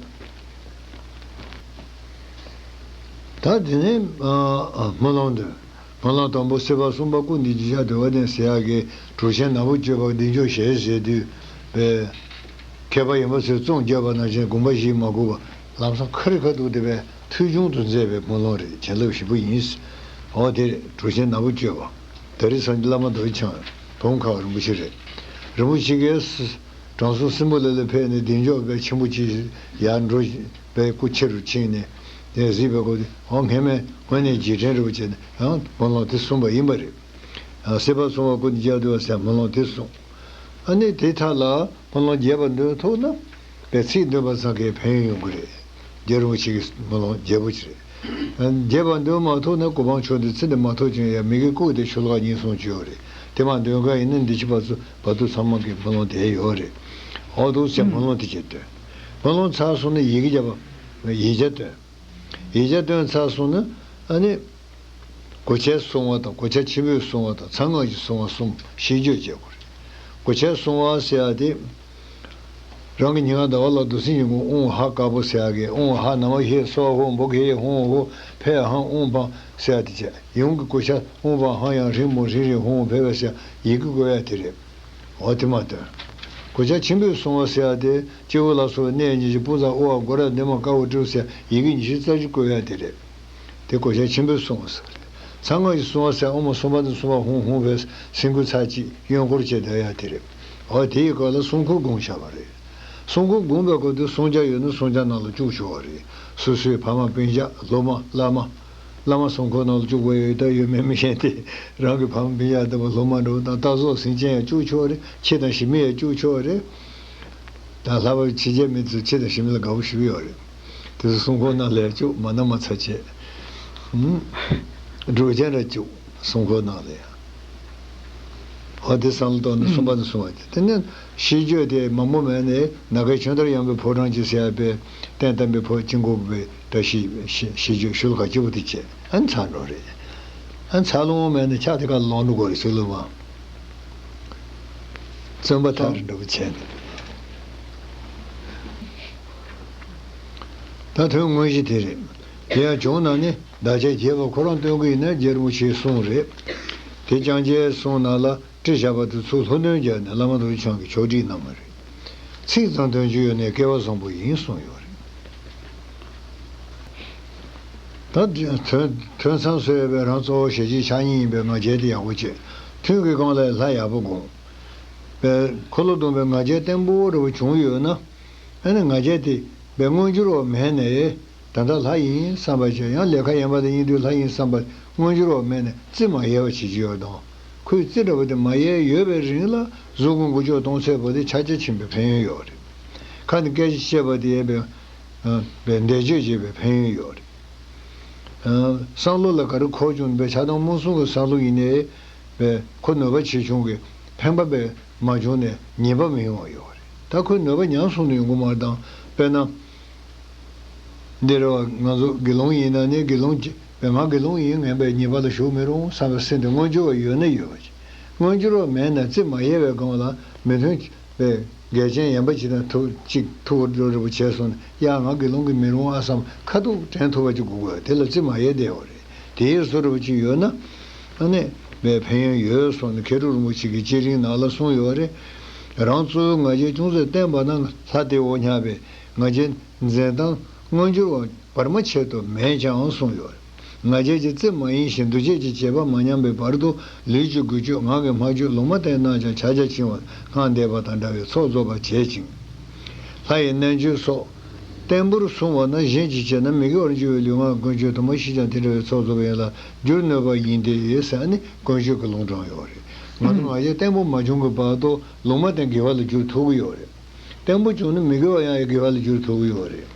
ད་དེ་ནས་ཨ་ཨ་སྨོན་ལམ་འདོན། སྨོན་ལམ་དང་པོ་སྲིད་པ་གསུམ་པ་ཀུན་ཏུ་སྐྱེ་ཤ་དུ་བ་ལྡན་ཟེར་ཡག་གི་གྲུབ་ཆེན་ནག་པོ་སྤྱོད་པ་བདེ་མཆོག་ཞལ་ཟེར་དུས་པའི་མཁས་པ་ཡོན་པ་ཚོས་རྩོམ་བརྒྱབ་པ་ནང་བཞིན་དགོངས་པ་བཞེས་མ་དགོས་པ་ལམ་སང་ཁ་རི་ཁ་ཐུག་དེ་བས་ཐོས་བྱུང་དུ་མཛད་པའི་སྨོན་ལམ་རེད། བྱིན་རླབས་ཞེ་པོ་ཡིན། འོ་དེ་རེད། གྲུབ་ཆེན་ནག་པོ་སྤྱོད་པ། ད་རེས་སངས་རྒྱས་བླ་མ་རྡོ་རྗེ་འཆང་བུམ་ཁ་རིན་པོ་ཆེ་རེད། རིན་པོ་ཆེ་གིས་དྲང་སྲོང་སྲིན་པོ་ལས་ལ་ཕེབས་ནས་བདེ་མཆོག་དཔལ་ཆེན་པོ་ཅིག་ཡར་འགྲོ་བའི་སྐུ་ཁྱེར་རུ་ཕྱིན་ནས་དེ་གཟིགས་པའི་སྐབས་དེ་འོ་སྔས་མ་དངོས་གནས་རྗེས་དྲན་རེ་བ་བྱས་ནས་ཡང་སྨོན་ལམ་དེ་གསུངས་པ་ཡིན་པ་རེད། སྲིད་པ་གསུམ་པ་ཀུན་ཏུ་སྐྱེ་བ་འདུལ་བ་ཟེར་སྨོན་ལམ་དེ་གསུངས། ཨ་ནི་དེ་མཐའ་ལ་སྨོན་ལམ་རྒྱས་པ་འདོན་ཐུབ་ན་པའི་ཚིག་འདོན་པ་ཙམ་གྱིས་ཕན་ཡོན་ཡོང་གི་རེད། རྒྱལ་རིན་པོ་ཆེ་གི་སྨོན་ལམ་རྒྱས་པོ་ཅིག་རེད། རྒྱས་པ་འདོན་མ་ཐུབ་ན་གོ་འཕང་མཆོག་ཏུ་ཚེ་འདི་མ་ཐོབ་ཀྱང་ཡང་མི་དགེ་བཀོད་དེ་ཆོས་ལྷག་ཉེར་སོང་ཅིག་ཡོད་རེད། དེ་མ་འདོན་ག་ཡིན་ན་འདི་ཕྱི་བར་དུ་བར་དུ་ཚང་མ་གི་སྨོན་ལམ་དེ་ཡོད་རེད། འོ་འདུག་ཟེར་སྨོན་ལམ་དེ་བྱས་འདོན། སྨོན་ལམ་ཚར་སོང་ན་ཡི་གེ་རྒྱབ་པ། ཡིག་བརྒྱ་འདོན། ཡིག་བརྒྱ་འདོན་ཚར་སོང་ན་ཨ་ནི། གོ་ཆ་སྲུང་བ་དང་གོ་ཆ་ཆེན་པོས་སྲུང་བ་དང་ཚང་སྔགས་ཀྱིས་སྲུང་བ་གསུམ་ཤེས་རྒྱུད་བྱེད་དགོས་རེད། གོ་ཆ་སྲུང་བ་ཟེར་ཡ་དེ། རང་གི་ཉིན་གང་ཟླ་བ་ལ་འདུག་སེ་ཡིན་དགོས། ཨོང་ཧ་དཀར་པོ་ཟེར་ཡ་གི་ཨོང་ཧ་ན་མ་ཧེ་སོ་ཧོ་འབོ་གེ་ཧེ་ཧོང་ཧོ་ཕེ་ཧང་ཨོང་པང་ཟེར་ཡ་དེ་བྱས། ཡུམ་གྱི་གོ་ཆ་ཨོང་པང་ཧང་ཡང་རིང་མོ་རིང་རིང་ཧོང་ཕེ་བ་ཟེར་ཡི་གེ་དགོས་ཡ་དེ་རེད། འོ་དེ་མ་སྟོན། གོ་ཆ་ཆེན་པོས་གསུངས་པ་ཟེར་ཡ་དེ་སྤྱི་བོ་ལ་སོགས་པའི་གནས་ཉི་ཤུ། དཔུང་ཚང་དབུ་བ་སྒོ་ར་འདབ་མ་དཀར་པོ་སྤྲེའུ་ཟེར་ཡི་གེ་ཉི་ཤུ་རྩ་བཞི་བཀོད་ཡ་དེ་རེད། དེ་གོ་ཆ་ཆེན་པོས་གསུངས་པ་ཟེར་རེད། ཚར་ལྔ་ཞིག་གསུངས་པ་ཟེར་ཨོཾ་སུམ་བྷ་ཏུ་སུམ་བྷ་ཧཱུྃ་ཧཱུྃ་ཕཊ་སེང་ཁུ་ཚར་གཅིག་གཡོན་སྐོར་བྱས་བསྡད་ཡ་དེ་རེད། འོ་དེ་ཡི་སྐོར་ལ་སྲུང་འཁོར་བསྒོམ་བཞག་པ་རེད། སྲུང་འཁོར་བསྒོམ་པའི་སྐབས་དུ་སྲུང་སྐྱོབ་ཡོད་ན་སྲུང་སྐྱོབ་ནང་ལ་བཅུག་ཆོག་པ་རེད། སོ་སོའི་ཕ་མ་སྤུན་ཀྱག་སློབ་མ་བླ་མ། བླ་མ་སྲུང་འཁོར་ནང་ལ་བཅུག་དགོས་ཡོད་ད་ཡོད་མེད་མི་ཤེས་ཏེ། རང་གི་ཕ་མ་སྤུན་ཀྱག་ལྟ་བུ་སློབ་མ་འདྲ་བོ་དང་རྟ་ཟོག་སེམས་ཅན་ཡང་བཅུག་ཆོག་རེད། ཁྱི་དང་ཞི་མི་ཡང་བཅུག་ཆོག་རེད། ད་ལྷག་པར་ཕྱི་རྒྱལ་མི་ཚོས་ཁྱི་དང་ཞི་མི་ལ་དགའ་པོ་ཞེ་པོ་ཡོད་རེད། དེ་ཚོ་སྲུང་འཁོར་ནང་ལ་ཡང་བཅུག་མ་ན་མ་ཚ་བྱས། ཧུམ། འབྲུག་རྒྱན་ར་བཅུག་སྲུང་འཁོར་ནང་ལ་ཡང་། འོ་དེ་བསམ་བློ་གཏོང་ནས་གསུངས་པ་ནི་གསུངས་པ་དེ་དེ་ནི་ཤིས་བརྗོད་དེ་མང་པོ་མེད་ནས་ནམ་མཁའི་ཆོས་འདིར་ཡང་པའི་ཕོ་བྲང་གི་ཟེར་ཡ་པའི་རྟེན་བརྟེན་པའི་ཕོ་དཀྱིལ་འཁོར་བའི་བཀྲ་ཤིས་ཤིས་བརྗོད་ཤུལ་ཁ་སྐྱིད་པོ་དེ་བྱས་ཨ་ནི་ཚར་འགྲོ་རེད། ཨ་ནི་ཚར་ལོང་མེད་ནས་ཕྱག་དེ་ཁ་ལོང་འགྲོ་དགོས་རེད་ཟེར་ལོ་མ། བཙུན་པ་ཐག་རིང་འདྲ་པོ་བྱས་ནས། ད་དོན་དངོས་གཞི་དེ་རེད། དེ་ཡང་བྱུང་ན་ནི་བདག་ཅག་རྒྱས་པ་ཁོ་རང་སྟོན་གྱི་ཡིན་ན་རྗེ་རིན་པོ་ཆེའི་གསུང་རེད། དེ་ལྕང་སྐྱའི་གསུང་ནང་ལ་བྲིས་བཞག་པ་དེ་ཚུར་ལྷུག་འདོན་བརྒྱབ་ནས་བླ་མ་རྡོ་རྗེ་འཆང་གིས་ཕྱོགས་སྒྲིག་གནང་བ་རེད། ཚིག་ཙམ་དོན་ཆུང་ཡོད་ནས་སྐལ་བ་བཟང་པོ་ཡིན་གསུངས་ཡོད་རེད། ད་དོན་དོན་ཚང་བཟོ་ཡས་པའི་རང་གཙོ་བོ་ཞལ་གྱི་ཕྱག་གཉིས་ཡིན་པའི་ང་རྒྱལ་དེ་ཡག་པོ་བྱས། ཐུན་གྱི་སྒང་ལ་ལྷ་ཡག་པོ་དགོངས། པའི་འཁོར་ལོ་སྡོམ་པའི་ང་རྒྱལ་བརྟན་པོ་འདྲ་བོ་བྱུང་ཡོད་ན། ཨ་ནི་ང་རྒྱལ་དེ་པའི་མངོན་གྱུར་བ་མེད་ནས་ད་ལྟ་ལྷ་ཡིན་བསམ་པ་བྱས་ཡང་ལས་ཀ་ཡན་པ་དེ་ཡིན་དུས་ལྷ་ཡིན་བསམ་པ་མངོན་གྱུར་བ་མེད་ནས་རྩིས་མ་ཡལ་བ་བྱེད་ཀྱི་ཡོད་དང་། ཁོས་རྩིས་འདྲ་བོ་དེ་མ་ཡལ་ཡོད་པའི་རིང་ལ་གཟུགས་ཀྱི་འགུལ་སྐྱོད་གཏོང་ཚད་པོ་དེ་ཆ་རྒྱ་ཆེན་པོའི་ཕན་ཡོན་ཡོད་རེད། ཁ་ནས་སྐད་ཆ་བཤད་པ་དེ་ཡས་པའི་པའི་བཟླས་བརྗོད་བྱེད་པའི་ཕན་ཡོན་ཡོད་རེད། བསམ་བློ་ལ་ག་རེ་འཁོར་བྱུང་བའི་ཆགས་སྡང་རྨོངས་གསུམ་གྱི་བསམ་བློ་ཡིན་ནའི་བས་ཁོ་ནུས་པ་ཆེ་ཆུང་གི་ཕན་པ་བས་མ་བྱུང་ནས་ཉེས་པ་མི་ཡོང་བ་ཡོད་རེད། ད་ཁོའི་ནུས་པ་ཉམས་སོང་ནས་ཡོང་གི་མ་རེད་དང་དཔེར་ན། འདི་རེད་བ་ང་ཚོ་དགེ་སློང་ཡིན་ན་ནི་དགེ་སློང་གི་བས་ང་དགེ་སློང་ཡིན་ངན་པའི་ཉེས་པ་ལ་ཞུགས་མི་རུང་བསམ་པའི་སེམས་དེ་མངོན་གྱུར་བ་ཡོད་ན་ཡོད་པ་ཅིག་མངོན་གྱུར་བ་མེད་ན་རྩིས་མ་ཡལ་བའི་སྒང་ལ་མི་མཐུན། པས་འགལ་རྐྱེན་ཡན་པ་ཅིག་དང་ཐུག་ཅིག་ཐུག་འགྲོ་རེ་བ་བྱས་སོང་ན་ཡ་ང་དགེ་སློང་གི་མི་རུང་ཨ་བསམ་ཁ་ཐུག་དྲན་ཐུབ་པ་ཅིག་དགོས་དགོས་དེ་ལ་རྩིས་མ་ཡལ་བསྡད་ཡོད་རེད། དེའི་བཟོ་འདྲ་བོ་ཅིག་ཡོད་ན་ཨ་ནི་བས་ཕན་ཡོན་ཡོད་སོང་ནས་མཁས་གྲུབ་རིན་པོ་ཆེ་གི་བསྐྱེད་རིམ་ནང་ལ་གསུངས་ཡོད་རེད། རང་གཙོ་བོའི་ང་རྒྱལ་ཅུང་ཟད་བརྟན་པ་ན་ལྷ་དེ་འོ་སྙམ་པའི་ང་རྒྱལ་འཛིན་སྟངས་མངོན་གྱུར་བ་བར་མ་ཆད་དུ་མེད་ཀྱང་གསུངས་ཡོད། ང་རྒྱལ་གྱི་རྩིས་མ་ཡིན་ཞིང་འདུ་བྱེད་ཀྱི་བྱེད་པ་མ་ཉམས་པའི་བར་དུ་ལུས་ཀྱི་འགུལ་སྐྱོད་ངག་གི་སྨྲ་བརྗོད་ལུང་མ་བསྟན་རྣམས་ཀྱང་ཕྱག་རྒྱ་ཆེ་བ་སྔགས་བཟླས་པ་དང་འདྲ་བའི་ཚོགས་རྫོགས་པར་བྱེད་ཅིང་། ལྷ་ཡི་རྣལ་འབྱོར་སོགས་བརྟན་པོར་བསྲུང་བ་ན་གཞན་གྱིས་བྱས་ན་མི་དགེ་བར་འགྱུར་བའི་ལུས་ངག་ཀུན་སྤྱོད་དུ་མ་ཞིག་ཀྱང་དེ་འདྲ་བའི་ཚོགས་རྫོགས་པ་ཡིན་ལ་འགྱུར་ནུས་པ་ཡིན་ཏེ་ཟེར་ནི་ཀུན་སྤྱོད་ཀྱི་ལུང་དྲངས་ཡོད་རེད། ང་ཚོ་ང་རྒྱལ་བརྟན་པོ་མ་བྱུང་གི་བར་དུ་ལུང་མ་བསྟན་དགེ་བ་ལ་འགྱུར་ཐུབ་ཀྱི་ཡོད་རེད། བརྟན་པོ་བྱུང་ན་མི་དགེ་བ་ཡང་ཡང་དགེ་བ་ལ་འགྱུར་ཐུབ་ཀྱི་ཡོད་རེད།